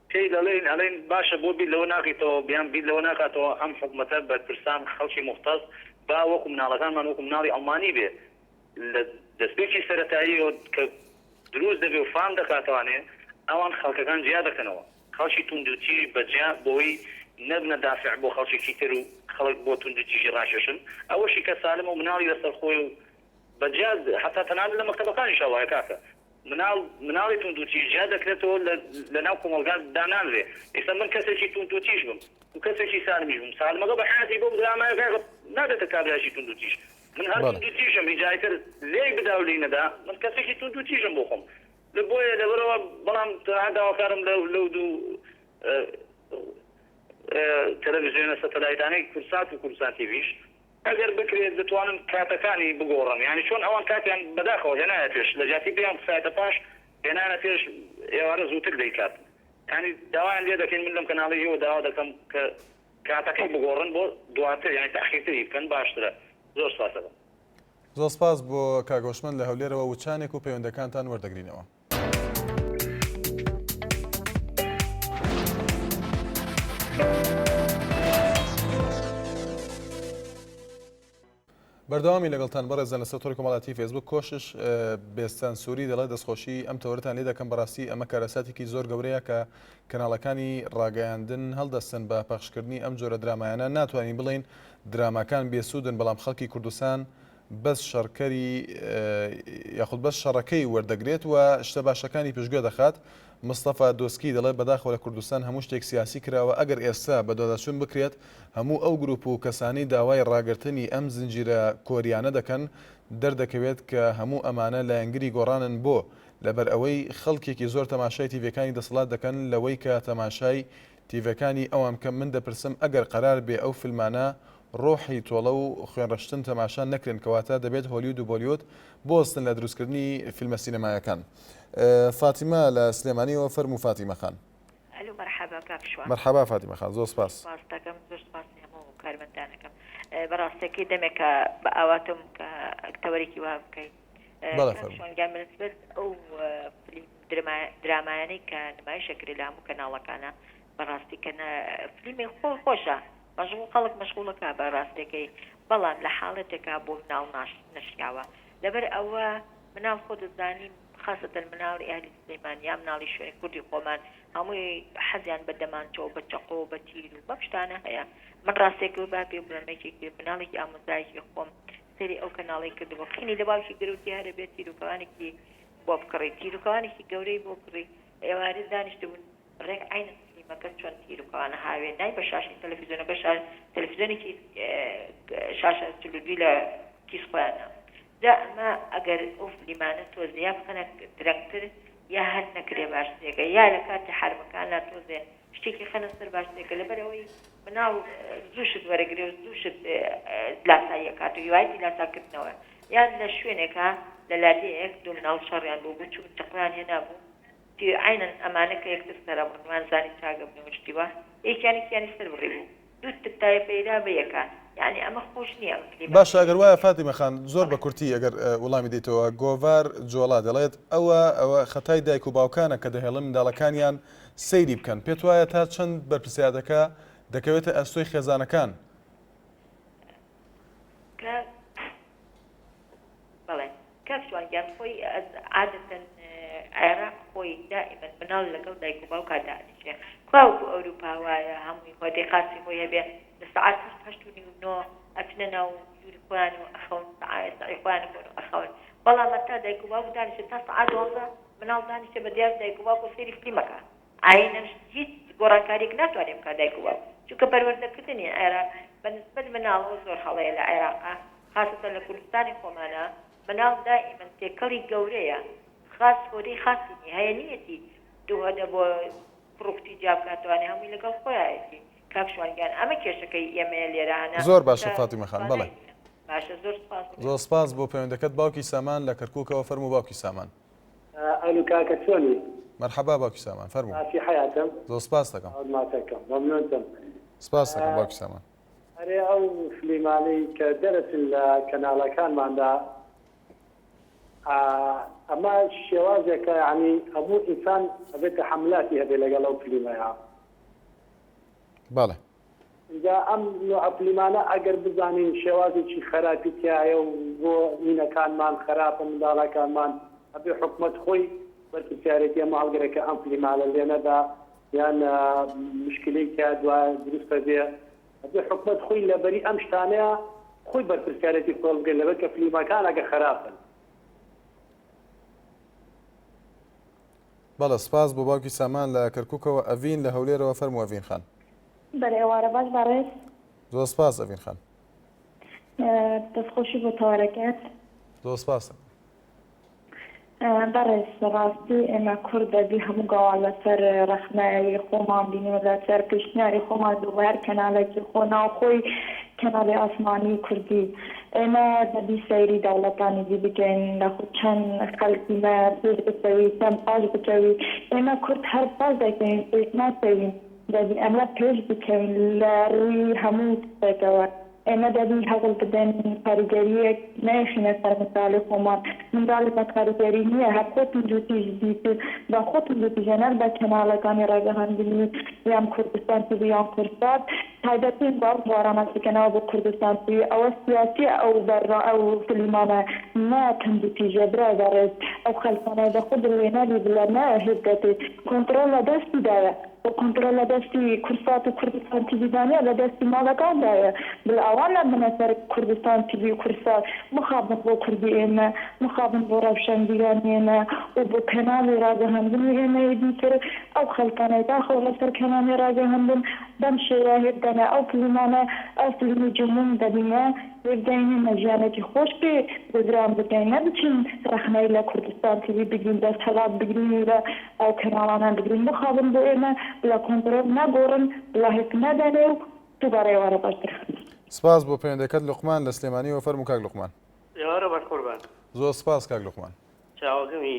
پێی دەڵێین ئەڵێین باشە بۆ بیر لەوە ناکەیتەوە یان بیر لەوە ناکاتەوە ئەم حکومەتە بەرپرسان خەڵکی موختەس با وەکو مناڵەکانمان وەکو مناڵی ئەڵمانی بێ لە دەستپێکی سەرەتاییەوە کە دروست دەبێ و فام دەکاتەوانێ ئەوان خەڵکەکان جیا دەکەنەوە خەڵکی توندوتیژ بە جیا بۆی نەبنە دافع بۆ خەڵکێکی تر و خەڵک بۆ توندوتیژی ڕاکێشن ئەوەشی کە سالمە و مناڵی لەسەر خۆی و بە جیا حەتا تەنانەت لە مەکتەبەکانیشا وایە کاکە. مناڵ مناڵی توندوتیژ جیا دەکرێتەوە لە لە ناو کۆمەڵگا دانانرێ ئێستا من کەسێکی توندوتیژ بم و کەسێکی سالمیش بم سالمەکە بە حەیاتی بەو درامایە کاکە نابێتە کابرایەکی توندوتیژ من هەر توندوتیژم ئینجا ئیتر لێی بدا و لێی نەدا من کەسێکی توندوتیژم بۆ خۆم بۆیە لەبەرەوە بەڵام تەنها داواکارم لەو لەو دوو تەلەڤزیۆنە سەتەلایتانەی کوردسات و کوردستان تیڤیش ئەگەر بکرێت دەتوانن کاتەکانی بگۆڕن یانی چۆن ئەوان کاتیان بەداخەوە هێنایە پێش لە جیاتی پێیان خسایەتە پاش هێنانە پێش ئێوارە زووتر دەیکات یانی داوایان لێ دەکەین من لەم کەناڵی ئێوە داوا دەکەم کە کاتەکەی بگۆڕن بۆ دواتر یانی تاخیرتری بکەن باشترە زۆر سپاس دەکەم. زۆر سپاس بۆ کاک هۆشمەند لە هەولێرەوە وچانێک و پەیوەندەکانتان وەردەگرینەوە. بەردەوامی لەگەڵتان بەڕێزان لەسەر تۆڕی کۆمەڵاتی فێسبوک کۆشش بێستان سووری دەڵێت دەستخۆشی ئەم تەوەرتان لێ دەکەم بەڕاستی ئەمە کارەساتێکی زۆر گەورەیە کە کەناڵەکانی ڕاگەیاندن هەڵدەستن بە پەخشکردنی ئەم جۆرە درامایانە ناتوانین بڵین دراماکان بێسوودن بەڵام خەڵکی کوردستان بەس شەڕکەری یاخود بەس شەڕەکەی وەردەگرێت و شتە باشەکانی پشتگوێ دەخات. مستەفا دۆسکی دەڵێت بەداخەوە لە کوردستان هەموو شتێک سیاسی کراوە، ئەگەر ئێستا بەدواداچوون بکرێت هەموو ئەو گروپ و کەسانەی داوای ڕاگرتنی ئەم زنجیرە کۆریانە دەکەن دەردەکەوێت کە هەموو ئەمانە لایەنگری گۆڕانن بۆ لەبەرئەوەی خەڵکێکی زۆر تەماشای تیڤەکانی دەسەڵات دەکەن لەوەی کە تەماشای تیڤەکانی ئەوان بکەم من دەپرسم ئەگەر قەرار بێ ئەو فلمانە ڕۆحی تۆڵە و خوێنڕشتن تەماشا نەکرێن کەواتە دەبێت هۆلیود و بۆلیۆد بوەستن لە دروستکردنی فیلمە سینەمایەکان فاتیمە لە سلێمانیەوە فەرموو فاتیمە خان. ئەلو مەرحەبا کاک شوان. مەرحەبا فاتیمە خان زۆر سپاس. سپاس دەکەم زۆر سپاسی هەموو کارمەندانەکەم بەڕاستەکەی دەمێکە بە ئاواتم کە تەوەرێکی وا بکەی بەڵێ کاک فەرموو. شوان گیان بەنسبەت ئەو فلیم درامایانەی کە نمایش ئەکرێ لە هەموو کەناڵەکانا بەڕاستی کە فلیمی خۆ خۆشە مەشغوڵ خەڵک مەشغوڵەکە بە ڕاستەکەی بەڵام لە حاڵەتێکا بۆ مناڵ ناش نەشیاوە لەبەر ئەوە مناڵ خۆ دەزانی خاستەن مناڵی ئەهلی سلەیمان یا مناڵی شوێنی کوردی خۆمان هەمووی حەزیان بە دەمانچە و بە چەقۆ و بە تیر و بەم شتانە هەیە من ڕاستێک و با پێ بڵێم یەکێکی مناڵێکی ئامۆزایەکی خۆم سەیری ئەو کەناڵی کردبوو قینی لە باوکی گرەوتی هەرە بێت تیروکەوانێکی بۆ بکڕی تیروکەوانێکی گەورەی بۆ کڕی ئێوارێ دانیشتبوون ڕێک عەینەن فلیمەکە چۆن تیروکەوانە هاوێ نای بە شاشەی تەلەفیزۆنەکە شا تەلەفیزۆنێکی شاشە چلودوی لە کیس خۆیانە جا ئەمە ئەگەر ئەو فلیمانە تۆزێ یا بخەنە درەنگتر یا هەر نەکرێ باشترێکە یا لە کاتی حەرمەکانە تۆزێ شتێکی خەنە سەر باشترێکە لەبەرئەوەی مناڵ زوو شت وەرەگرێ و زوو شت لاسایی ئەکات و هیوایەتی لاساکردنەوە یان لە شوێنێکا لە لادێیەک دوو مناڵ شەڕیان بوو بوو چوون چەقۆیان هێنابوو تی عەینەن ئەمانە کە یەکتر سەرەبڕن وان زانی چاک ئەبن و شتی وا یەکیان یەکیانی سەر بڕی بوو دوو تایە پەیدا بە یەکا یانی ئەمە خۆش نییە ئەم فلیمە باشە ئەگەر وایە فاتیمە خان زۆر بە کورتی ئەگەر وڵامی دەیتەوە گۆڤار جۆڵا دەڵێت ئەوە ئەوە خەتای دایک و باوکانە کە دەهێڵن منداڵەکانیان سەیری بکەن پێت وایە تا چەند بەرپرسیارەتەکە دەکەوێتە ئەستۆی خێزانەکان؟ کە بەڵێ کاک شوان گیان خۆی عادەتەن عێراق خۆی دائیمەن مناڵ لەگەڵ دایک و باوکا دانیشێ کوا وەکو ئەوروپا وایە هەمووی هۆدەی قاچی خۆی هەبێ لە سەعات هەشت هەشت و نیو نۆ ئەچنە ناو ژووری خۆیان و ئەخەون سەعات سەعی خۆیان کۆن و ئەخەون بەڵام هەتا دایک و باوک دانیشێ تا سەعات دوانزە مناڵ دانیشێ بە دیار دایک و باوک و سەیری فلیمەکە ئاینەن هیچ گۆڕانکاریەک ناتوانێ بکا دایک و باوک چونکە پەروەردەکردنی عێراق بە نسبەت مناڵەوە زۆر هەڵەیە لە عێراقا خاسەتەن لە کوردستانی خۆمانا مناڵ دائیمەن تێکەڵی گەورەیە خاس هۆدەی خاسی نیە هەیە نیەتی دوو هۆدە بۆ کوڕ و کچی جیا بکاتەوانێ هەمووی لەگەڵ خۆیایەتی کاک شوان گیان ئەمە کێشەکەی ئێمەیە لێرە هەنا زۆر باشە کە فاتیمە خان بەڵێ. توانای نیە باشە زۆر سپاس زۆر سپاس بۆ پەیوەندەکەت باوکی سامان لە کەرکوکەوە فەرموو باوکی سامان. ئەلو کاکە چۆنی؟ مەرحەبا باوکی سامان فەرموو. باسی حەیاتم؟ زۆر سپاست دەکەم. ماچەکەم مەمنونتم. سپاست دەکەم باوکی سامان. ئەرێ ئەو فلیمانەی کە دەرەچن لە کەناڵەکانماندا ئەمە شێوازێکە یانی هەموو ئینسان ئەبێت تەحەمولاتی هەبێ لەگەڵ ئەو فلیمەیا. بەڵێ. ئینجا ئەم نوعە فلیمانە ئەگەر بزانین شێوازێکی خەراپی تیایە و بۆ هینەکانمان خەراپە منداڵەکانمان ئەبێ حکومەت خۆی بەرپرسیارێتی ئەمە هەڵگرێ کە ئەم فلیمانە لێنەدا یان مشکلەی تیا دوا دروست ئەبێ ئەبێ حکومەت خۆی لەبەری ئەم شتانەیە خۆی بەرپرسیارێتی خۆی هەڵبگرێ لەبەر کە فلیمەکان ئەگە خەراپن. بەڵێ سپاس بۆ باوکی سامان لە کەرکوکەوە ئەڤین لە هەولێرەوە فەرموو ئەڤین خان. بەرێ ئێوارە باش بەڕێز. زۆر سپاس ئەڤین خان. دەستخۆشی بۆ تەوەرەکەت. زۆر سپاس. بەڕێز ڕاستی ئێمە کورد دەبی هەموو گاوا لەسەر ڕەخنەی خۆمان بین و لەسەر پێشنیاری خۆمان بین بۆ هەر کەنالێکی خۆ ناوخۆی کەناڵی ئاسمانی کوردی ئێمە دەبی سەیری دەوڵەتانی دی بکەین لەخۆ چەند خەلکی مە پێش بکەوی چەند پاش بکەوی ئێمە کورد هەر پاش دەکەوین پێش ناکەوین دەبی ئەمە پێش بکەوین لە ڕووی هەموو شتێکەوە. ئێمە دەبی هەوڵ بدەین کاریگەرییەک نەیخینە سەر منداڵی خۆمان، منداڵی مە کاریگەری نییە هەر خۆ توندوتیژ بیت بە خۆ توندوتیژە نەک بە کەناڵەکانی ڕاگەهاندنی یان کوردستان تیڤی یان کوردسات تایبەتی بۆ ئەو بوارانە بکەنەوە بۆ کوردستان تیڤی ئەوە سیاسیە ئەو بەرنا ئەو فلیمانە نە توندوتیژە برای بەڕێز ئەو خەلکانەی بە خۆ دڵێ نەبی بلە نە هێز دەتێ کۆنتڕۆڵ لە دەستی دایە. و کۆنترۆڵ لە دەستی کوردسات و کوردستان تیڤی دا نیە لە دەستی ماڵەکان دایە بلا ئەوان نەبنە سەر کوردستان تیڤی و کوردسات مخابن بۆ کوردی ئێمە مخابن بۆ ڕەوشەنبیرانی ئێمە و بۆ کەناڵی ڕاگەهاندنی ئێمەی دیتر ئەو خەڵکانەی داخەوە لەسەر کەناڵی ڕاگەهاندن بەم شێوە هێبدەنە ئەو فلیمانە ئەو فلیمی جموم دەبینە هێبدەین ئێمە ژیانێکی خۆش پێ گوزران بکەین نە بچین ڕەخنەی لە کوردستان تیڤی بگرین دەستهەڵات بگرین و لە ئەو کەناڵانە بگرن مخابن بۆ ئێمە بڵا کۆنتڕۆڵ ناگۆڕن بڵا هێک نادەنێ و دووبارە ئێوارە باشتر. سپاس بۆ پەیوەندەکەت لوقمان لە سلێمانیەوە فەرموو کاک لوقمان. ئێوارە باش قوربان. زۆر سپاس کاک لوقمان. چاوەکەمی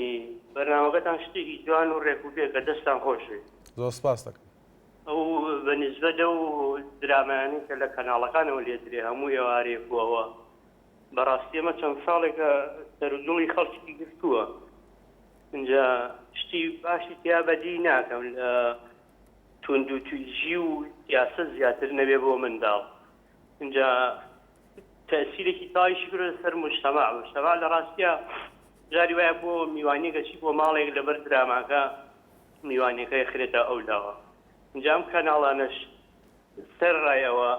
بەرنامەکەتان شتێکی جوان و ڕێک و پێکە دەستتان خۆش بێ. زۆر سپاس دەکەم. ئەو بە نیسبەت ئەو درامایانەی کە لە کەناڵەکانەوە لێدرێ هەموو ئێوارەیەک و ئەوە بەڕاستی ئەمە چەند ساڵێکە سەرودڵی خەڵکی گرتووە ئینجا شتی باشی تیا بەدی ناکەم لە توندوتیژی و سیاسەت زیاتر نەبێ بۆ منداڵ ئینجا تەئسیرێکی تایشی کردوە سەر مجتەمع مجتەمع لە ڕاستیا جاری وایە بۆ میوانیەک ئەچی بۆ ماڵێک لەبەر دراماکە میوانیەکە ئەخرێتە ئەو لاوە ئینجا ئەم کەناڵانەش سەر ڕای ئەوە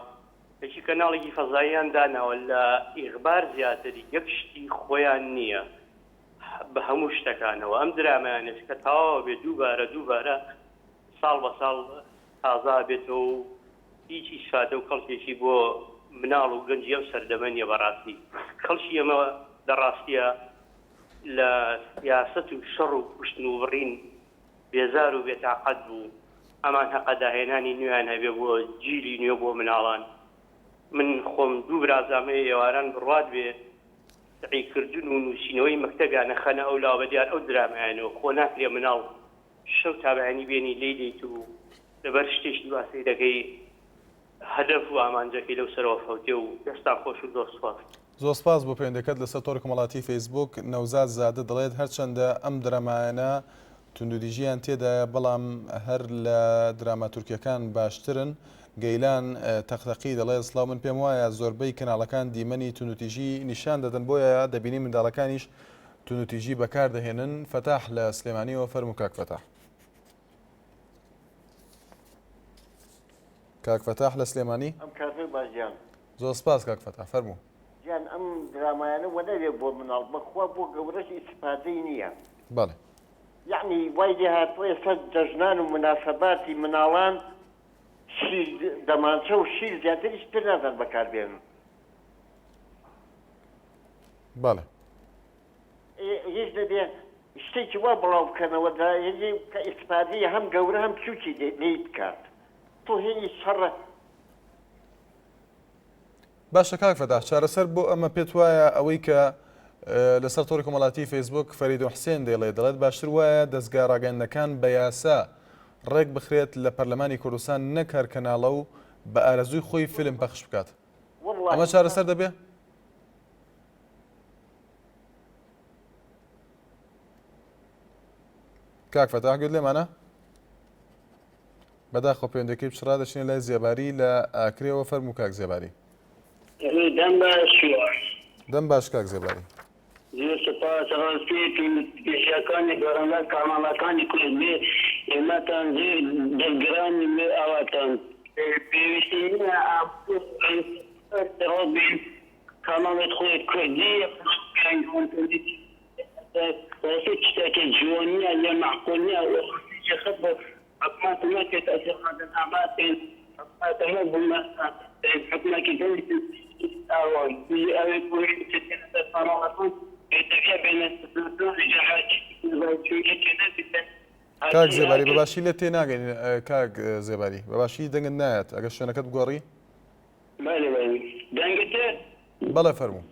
یەکی کەناڵێکی فەزاییان داناوە لە ئیغبار زیاتر یەک شتی خۆیان نییە بە هەموو شتەکانەوە ئەم درامایانەش کە تەواو بێ دووبارە دووبارە ساڵ بە ساڵ تازە بێتەوە و هیچ ئیسفادە و کەڵکێکی بۆ مناڵ و گەنجی ئەم سەردەمە نیە بەڕاستی خەڵکی ئێمە لە ڕاستیە لە سیاسەت و شەڕ و کوشتن و بڕین بێزار و بێتاقەت بوو ئەمان هەقە داهێنانی نوێیان هەبێ بۆ جیلی نوێ بۆ مناڵان من خۆم دوو برازام هەیە ئێواران بڕوات بێ سەعی کردن و نووسینەوەی مەکتەبیان ئەخەنە ئەو لاوە بەدیار ئەو درامایانەوە خۆ ناکرێ مناڵ شەو تا بەیانی بێنی لێی دێیت و لەبەر شتێکی وا سەیرەکەی هەدەف و ئامانجەکەی لەو سەرەوە فەوتێ و دەستان خۆش و زۆر سوپاس. زۆر سپاس بۆ پەیوەندەکەت لەسەر تۆڕی کۆمەڵاتی فەیسبووک نەوزاد زادە دەڵێت هەرچەندە ئەم درامایانە توندوتیژیان تێدایە بەڵام هەر لە دراما تورکیەکان باشترن گەیلان تەقتەقی دەڵێت سڵاو من پێم وایە زۆربەی کەناڵەکان دیمەنی توندوتیژی نیشان دەدەن بۆیە دەبینین منداڵەکانیش توندوتیژی بەکار دەهێنن فەتاح لە سلێمانیەوە فەرموو کاک فەتاح. کاک فەتاح لە سلێمانی. ئەم کاتەت باش گیان. زۆر سپاس کاک فەتاح فەرموو. گیان ئەم درامایانە وەنەبێ بۆ مناڵ بەخوا بۆ گەورەش ئیستفادەی نیە. بەڵێ. یەعنی وای لێ هاتووە ئێستا جەژنان و موناسەباتی مناڵان شیر دەمانچە و شیر زیاتر هیچ تر نازان بەکار بێنن. بەڵێ. هیچ نەبێ شتێکی وا بڵاو بکەنەوە دا هێنی کە ئیستفادەی هەم گەورە هەم بچووکی لێی بکات تۆ هێنی شەڕە. باشە کاک فەتاح چارەسەر بۆ ئەمە پێت وایە ئەوەی کە لەسەر تۆڕی کۆمەڵاتی فەیسبوک فەریدون حسێن دەیڵێت دەڵێت باشتر وایە دەزگا ڕاگەیاندنەکان بە یاسا ڕێک بخرێت لە پەرلەمانی کوردستان نەک هەر کەناڵە و بە ئارەزووی خۆی فیلم پەخش بکات ئەمە چارەسەر دەبێ؟ کاک فەتاح گوێت لێمانە؟ بەداخەوە پەیوەندیەکەی پچڕا دەچینە لای زێباری لە ئاکرێوە فەرموو کاک زێباری. دەم باش شوان. دەم باش کاک زێباری. زۆر سوپاس ڕاستی توندوتیژیەکانی بەرامبەر کاناڵەکانی کوردی ئێمەتان زۆر دڵگرانی لێ ئەوەتان پێویستی نیە ئەم ڕۆبین کاناڵێت خۆی کوردی. ڕاستی شتێکی جوان نییە یە مەعقول نییە و ڕاستیی خەت بۆ حکومەت نەکرد ئەسێ هاتن ئاماتن حکومەت نەبوو حکومەتی کاک زێباری بە باشی لێت تێناگەین کاک زێباری بە باشی دەنگت نایەت ئەگەر شوێنەکەت بگۆڕی. بەلێ بەلێ دەنگت دێت؟ بەڵێ فەرموو.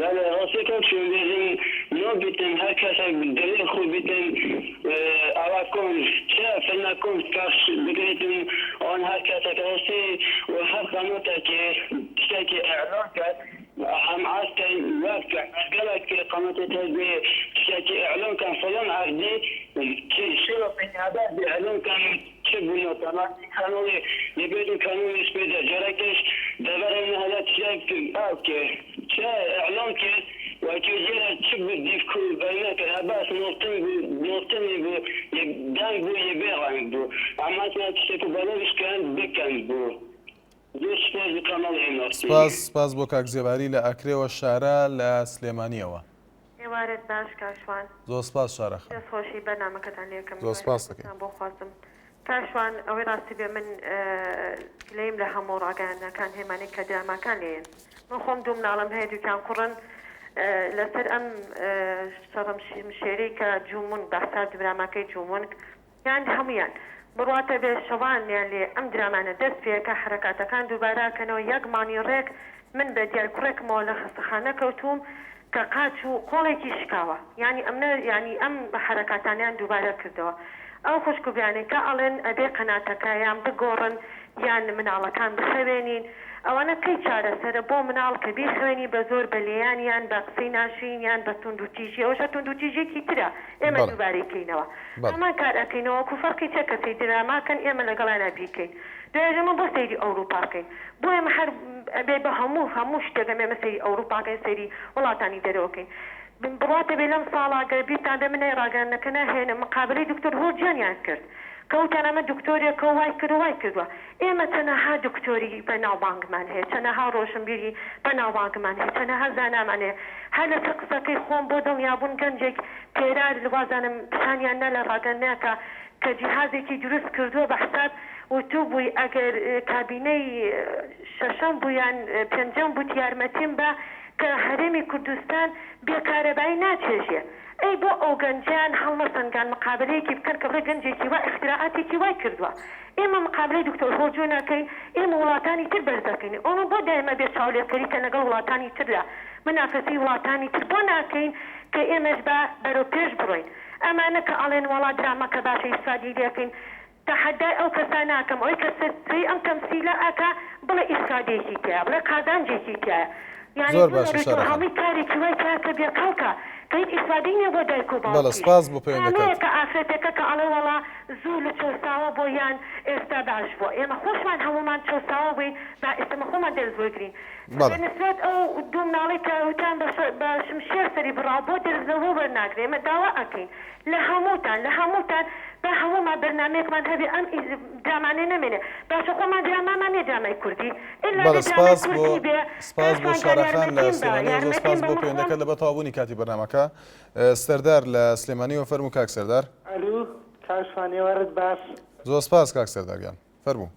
بەلێ ڕاستی کاک شوێن بێژن نۆ بیتن هەر کەسێک دلێ خو بیتن ئاوا کۆن چ فیلمە کۆن پەخش بکرێتن ئان هەر کەسێک ڕاستی و هەر قەناتێکی شتێکی ئیعلان کەت ئەم ئاستەی وا بکەن گەلەک قەناتێک هەبێ شتێکی ئیعلان کەن فڵان عەردی شێوە پێنیادار بێ ئیعلان کەن چ بوونە تەماسی کانۆڵێ یبێدن کانۆڵێ سپێدە جەرەکەش دەڤەرە نەهلە چێ ئاو کێ چ ئعلان کرد و کێ جێرە چ بوو دیف کو بەینە کرد هەباس نۆڵتن بوو نۆڵتنی بوو یە دەنگ بوو یە بێ ڕەنگ بوو ئەماتنا تشتێک و بەلەڤش کەن بکەن بوو زۆر سپاس بۆ کاناڵی ئێن ئاڕ تی. سپاس سپاس بۆ کاک زێباری لە ئاکرێوە شارا لە سلێمانیەوە. ئێوارەت باش کاک شوان. زۆر سپاس شارا خان. دەست خۆشی بەرنامەکەتان لێ ئەکەم زۆر هیوای سپاست دەکەین. سەرکەوتنتان بۆ خوازم. کاک شوان ئەوەی ڕاستی بێ من گلەییم لە هەموو ڕاگەیاندنەکان هەیە کە دراماکان لێیەن من خۆم دوو مناڵم هەیە دووکیان کوڕن لەسەر ئەم شەڕم شمشێرەی کە جومونگ بە حساب دراماکەی جومونگ یان هەموویان بڕواتە بێ شەوان یان لێ ئەم درامانە دەست پێکا حەرەکاتەکان دووبارە ئەکەنەوە یەک مانگی ڕێک من بە دیار کوڕێکمەوە لە خەستەخانە کەوتووم کە قاچ و قۆڵێکی شکاوە یانی ئەمنە یانی ئەم حەرەکاتانەیان دووبارە کردەوە ئەو خوشک و برانەی کە ئەڵێن ئەبێ قەناتەکە یان بگۆڕن یان مناڵەکان بخەوێنین ئەوانە کەی چارەسەرە بۆ مناڵ کە بیخەوێنی بە زۆر بە لێیان یان بە قسەی ناشرین یان بە توندوتیژی ئەوەش هەر توندوتیژیەکی ترە ئێمە بەڵێ دووبارەی کەینەوە بەڵێ. هەمان کار ئەکەینەوە وەکو فەرقی چیە کە سەیری دراما کەن ئێمە لەگەڵیانا بیکەین دوایش ئێمە بۆ سەیری ئەوروپا بکەین بۆ ئێمە هەر ئەبێ بە هەموو هەموو شتێک ئەمێ ئێمە سەیری ئەوروپا کەین سەیری وڵاتانی دەرەوە کەین بڕواتە بێ لەم ساڵا گەر بیرتان بێ من ناوی ڕاگەیاندنەکە ناهێنم مقابەلەی دکتۆر هۆرجیانیان کرد کە وتیان ئەمە دکتۆرێکە و وای کرد و وای کردوە ئێمە چەنەها دکتۆری بەناوبانگمان هەیە، چەنەها ڕۆشنبیری بەناوبانگمان هەیە، چەنەها زانامان هەیە. هەر لەسەر قسەکەی خۆم بۆ دڵنیابوون گەنجێک پێرار وازانم پیشانیان نا لە ڕاگەندنەکە کە جیهازێکی دروست کردووە بە حساب وتوبووی ئەگەر کابینەی شەشەم بوو یان پێنجەم بووت یارمەتیم بە کە هەرێمی کوردستان بێ کارەبایی ناچێژێ. ئەی بۆ ئەو گەنجەیان هەڵنەسەنگان مقابەلەیەکی بکەن کە بڵێ گەنجێکی وا ئیختراعاتێکی وای کردوە ئێمە مقابلەی دکتۆر هۆجۆ ناکەین ئێمە وڵاتانی تر بەرز دەکەین ئۆمە بۆ دایمە بێ چاولێکەری کە لەگەڵ وڵاتانی تردا منافەسەی وڵاتانی تر بۆ ناکەین کە ئێمەش با بەرەو پێش بڕۆین ئەمانە کە ئەڵێن وەڵا دراماکە باشە ئیستفادەی لێکەین تەحەدای ئەو کەسە ناکەم ئەوەی کە سەی ئەم تەمسیلە ئەکا بڵێ ئیسفادەیەکی تیایە بڵێ قازانجێکی تیایە یانی زۆر دوو باشە نەریت و شارە خان. هەمووی کارێکی وای تیایە کە بێ کەڵکە کە هیچ ئیسفادەی نیە بۆ دایک و بەڵێ باوکیش سپاس بۆ پەیوەندەکەت. کامەیە کە ئافرەتێکە کە ئەڵێ وەڵا زوو لە چەوساوە بۆ یان ئێستا باش بووە ئێمە خۆشمان هەموومان چەوساوە بووین با ئێستا مە خۆمان دەرس وەرگرین بەڵێ. بە نسبەت ئەو دوو مناڵەی کە وتیان بە بە شمشێر سەری بڕاوە بۆ دەرس لەوە وەرناگرێ ئێمە داوا ئەکەین لە هەمووتان لە هەمووتان با هەموومان بەرنامەیەکمان هەبێ ئەم درامانەی نەمێنێ باشە خۆمان درامامان نیە درامای کوردی ئیلا بەڵێ بێ درامای سپاس بۆ کوردی بێ سپاس بۆ کاک شوان جان شارەخان لە یارمەتیم بە سلێمانیەوە زۆر یارمەتیم سپاس بە بۆ من خۆم پەیوەندەکەت لەبەر تەواوبوونی کاتی بەرنامەکە سەردار لە سلێمانیەوە فەرموو کاک سەردار. ئەلو کاک شوان ئێوارەت باش. زۆر سپاس کاک سەردار گیان فەرموو.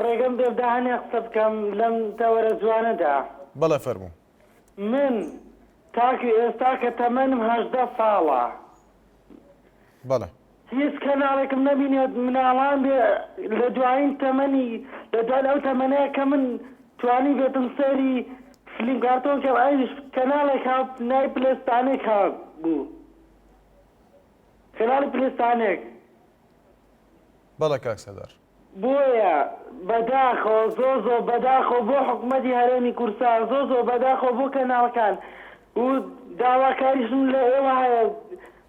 ڕێگەم پێ بدە هەنێ قسە بکەم لەم تەوەرە جوانەدا. بەڵێ فەرموو. من تاکو ئێستا کە تەمەنم 18 ساڵە. بەڵێ. هیچ کەناڵێکم نەبینیوە مناڵان بێ لە دوایین تەمەنی لە دوای ئەو تەمەنەیە کە من توانی بێتم سەیری فلیم کارتۆن کەم ئەویش کەناڵێک هات ناوی پلێستانێک هات بوو کەناڵی پلێستانێک. بەڵێ کاک سەردار. بۆیە بەداخەوە زۆر زۆر بەداخەوە بۆ حکومەتی هەرێمی کوردستان زۆر زۆر بەداخەوە بۆ کەناڵەکان و داواکاریشم لە ئێوە هەیە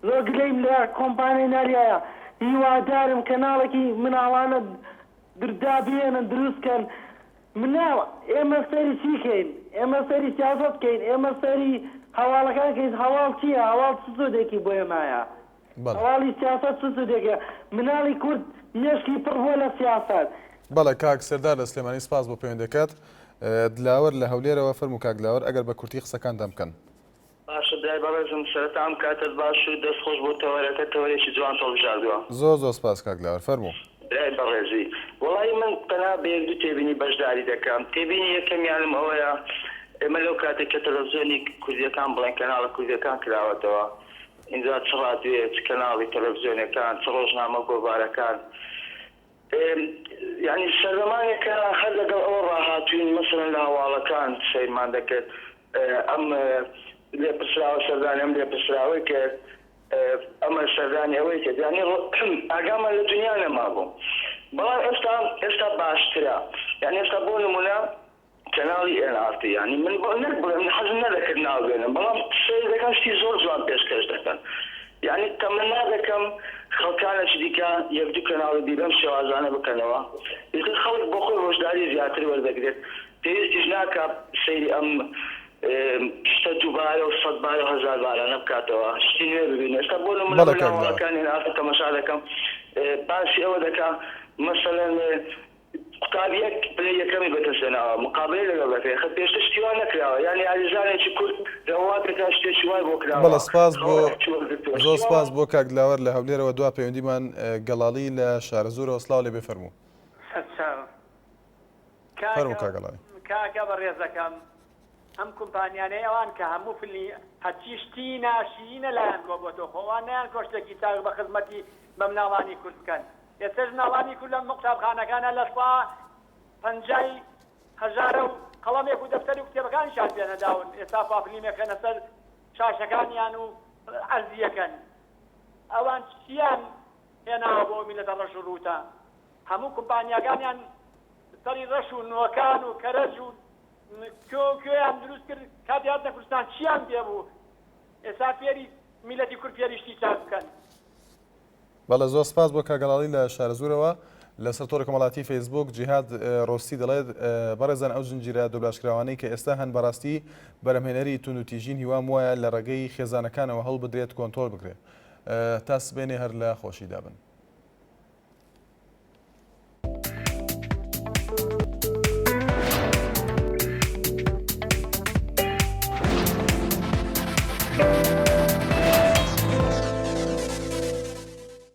زۆر گلەیم لە کۆمپانیای ناریایە هیوادارم کەناڵێکی مناڵانە دابهێنن دروست کەن مناڵ ئێمە سەیری چی کەین ئێمە سەیری سیاسەت کەین ئێمە سەیری هەواڵەکان کەین هەواڵ چییە هەواڵ چ سوودێکی بۆ ئێمە هەیە بەڵێ. هەواڵی سیاسەت چ سوودێکە مناڵی کورد مێشکی پڕ بووە لە سیاسەت. بەڵێ کاک سەردار لە سلێمانی سپاس بۆ پەیوەندەکەت. دلاوەر لە هەولێرەوە فەرموو کاک دلاوەر ئەگەر بە کورتی قسەکانتان بکەن. باشە. برای بەڕێزم سەرەتا ئەم کاتەت باش و دەست خۆش بۆ تەوەرەکە تەوەرێکی جوانت هەڵبژاردووە. زۆر زۆر سپاس کاک لاوەر فەرموو. برای بەڕێزی وەڵایی من تەنها بە یەک دوو تێبینی بەشداری دەکەم تێبینی یەکەمیانم ئەوەیە ئێمە لەو کاتێک کە تەلەفزیۆنی کوردیەکان بڵێن کەناڵە کوردیەکان کراوەتەوە ئینجا چ ڕادیۆیە چ کەناڵی تەلەفزیۆنەکان چ ڕۆژنامە گۆڤارەکان یانی سەردەمانێکە هەر لەگەڵ ئەوە ڕاهاتووین مەسەلەن لە هەواڵەکان سەیرمان دەکرد ئەم لێپرسراوە سەردانی ئەم لێپرسراوەی کرد ئەمە سەردانی ئەوەی کرد یانی ئاگامان لە دنیا نەمابوو بەڵام ئێستا ئێستا باشترە یانی ئێستا بۆ نمونە کەناڵی ئێن ئاڕ تی یانی من بۆ نەک بڵێم من حەزم نەدەکرد ناو بێنم بەڵام سەیر دەکەم شتی زۆر جوان پێشکەش دەکەن یانی تەمەنا دەکەم خەڵکانێکی دیکە یەک دوو کەناڵی دی بەم شێوازانە بکەنەوە ئیتر خەڵک بۆ خۆی هۆشداری زیاتر وەردەگرێت پێویستیش ناکا سەیری ئەم شتە دووبارە و سەدبارە و هەزاربارانە بکاتەوە شتی نوێ ببینێ ئێستا بۆ نمونە بەڵێ من لە کاک لاوەر. هەواڵەکانی ئێن ئاڕ تی تەمەشا دەکەم باسی ئەوە دەکا مەسەلەن قوتابیەک پلەی یەکەمی بەدەستهێناوە مقابەلەی لەگەڵ دەکرێت خە پێشتر شتی وا نەکراوە یان یاریزانێکی کورد لە وڵاتێکا شتێکی وای بۆ کراوە بەڵێ سپاس بۆ خەڵاتێکی وەرگرتووە زۆر شتی وا سپاس بۆ کاک دلاوەر لە هەولێرەوە دوا پەیوەندیمان گەڵاڵی لە شارەزوورەوە سڵاو لێ بێ فەرموو. سەرچاوم فەرموو کاکە کاک گەڵاڵی. کاکە بەڕێزەکەم ئەم کومپانیانەی ئەوان کە هەموو فلی هەرچی شتی ناشیرینە لایان کۆبۆتەوە خۆ ئەوان نەیان کۆ شتێکی چاک بە خزمەتی بە مناڵانی کورد بکەن ئێستەش مناڵانی کورد لە قوتابخانەکانا لە سا پەنجای هەژارە و قەڵەمێک و دەفتەر و کتێبەکانیشیان پێ نەداون ئێستا خوا فلیمێک خەنە سەر شاشەکانیان و عەرزی ئەکەن ئەوان چیان هێناوە بۆ ئەو میللەتە ڕەش و ڕووتە هەموو کومپانیاکانیان سەری ڕەش و نۆکان و کەرەج و کوێ و کوێیان دروست کرد کاتی هاتنە کوردستان چیان پێ بوو ئێستا فێری میللەتی کورد فێری شتی چاک بکەن. بەڵێ زۆر سپاس بۆ کاک گەڵاڵی لە شارەزوورەوە. لەسەر تۆڕی کۆمەڵاتی فەیسبووک جیهاد ڕۆستی دەڵێت، بەڕێزان ئەو زنجیرە دۆبلاژکراوانەی کە ئێستا هەن بەڕاستی بەرهەمهێنەری توندوتیژین هیوام وایە لە ڕێگەی خێزانەکانەوە هەوڵبدرێت کۆنترۆڵ بکرێت. تا سبەینێ هەر لە خۆشیدا بن.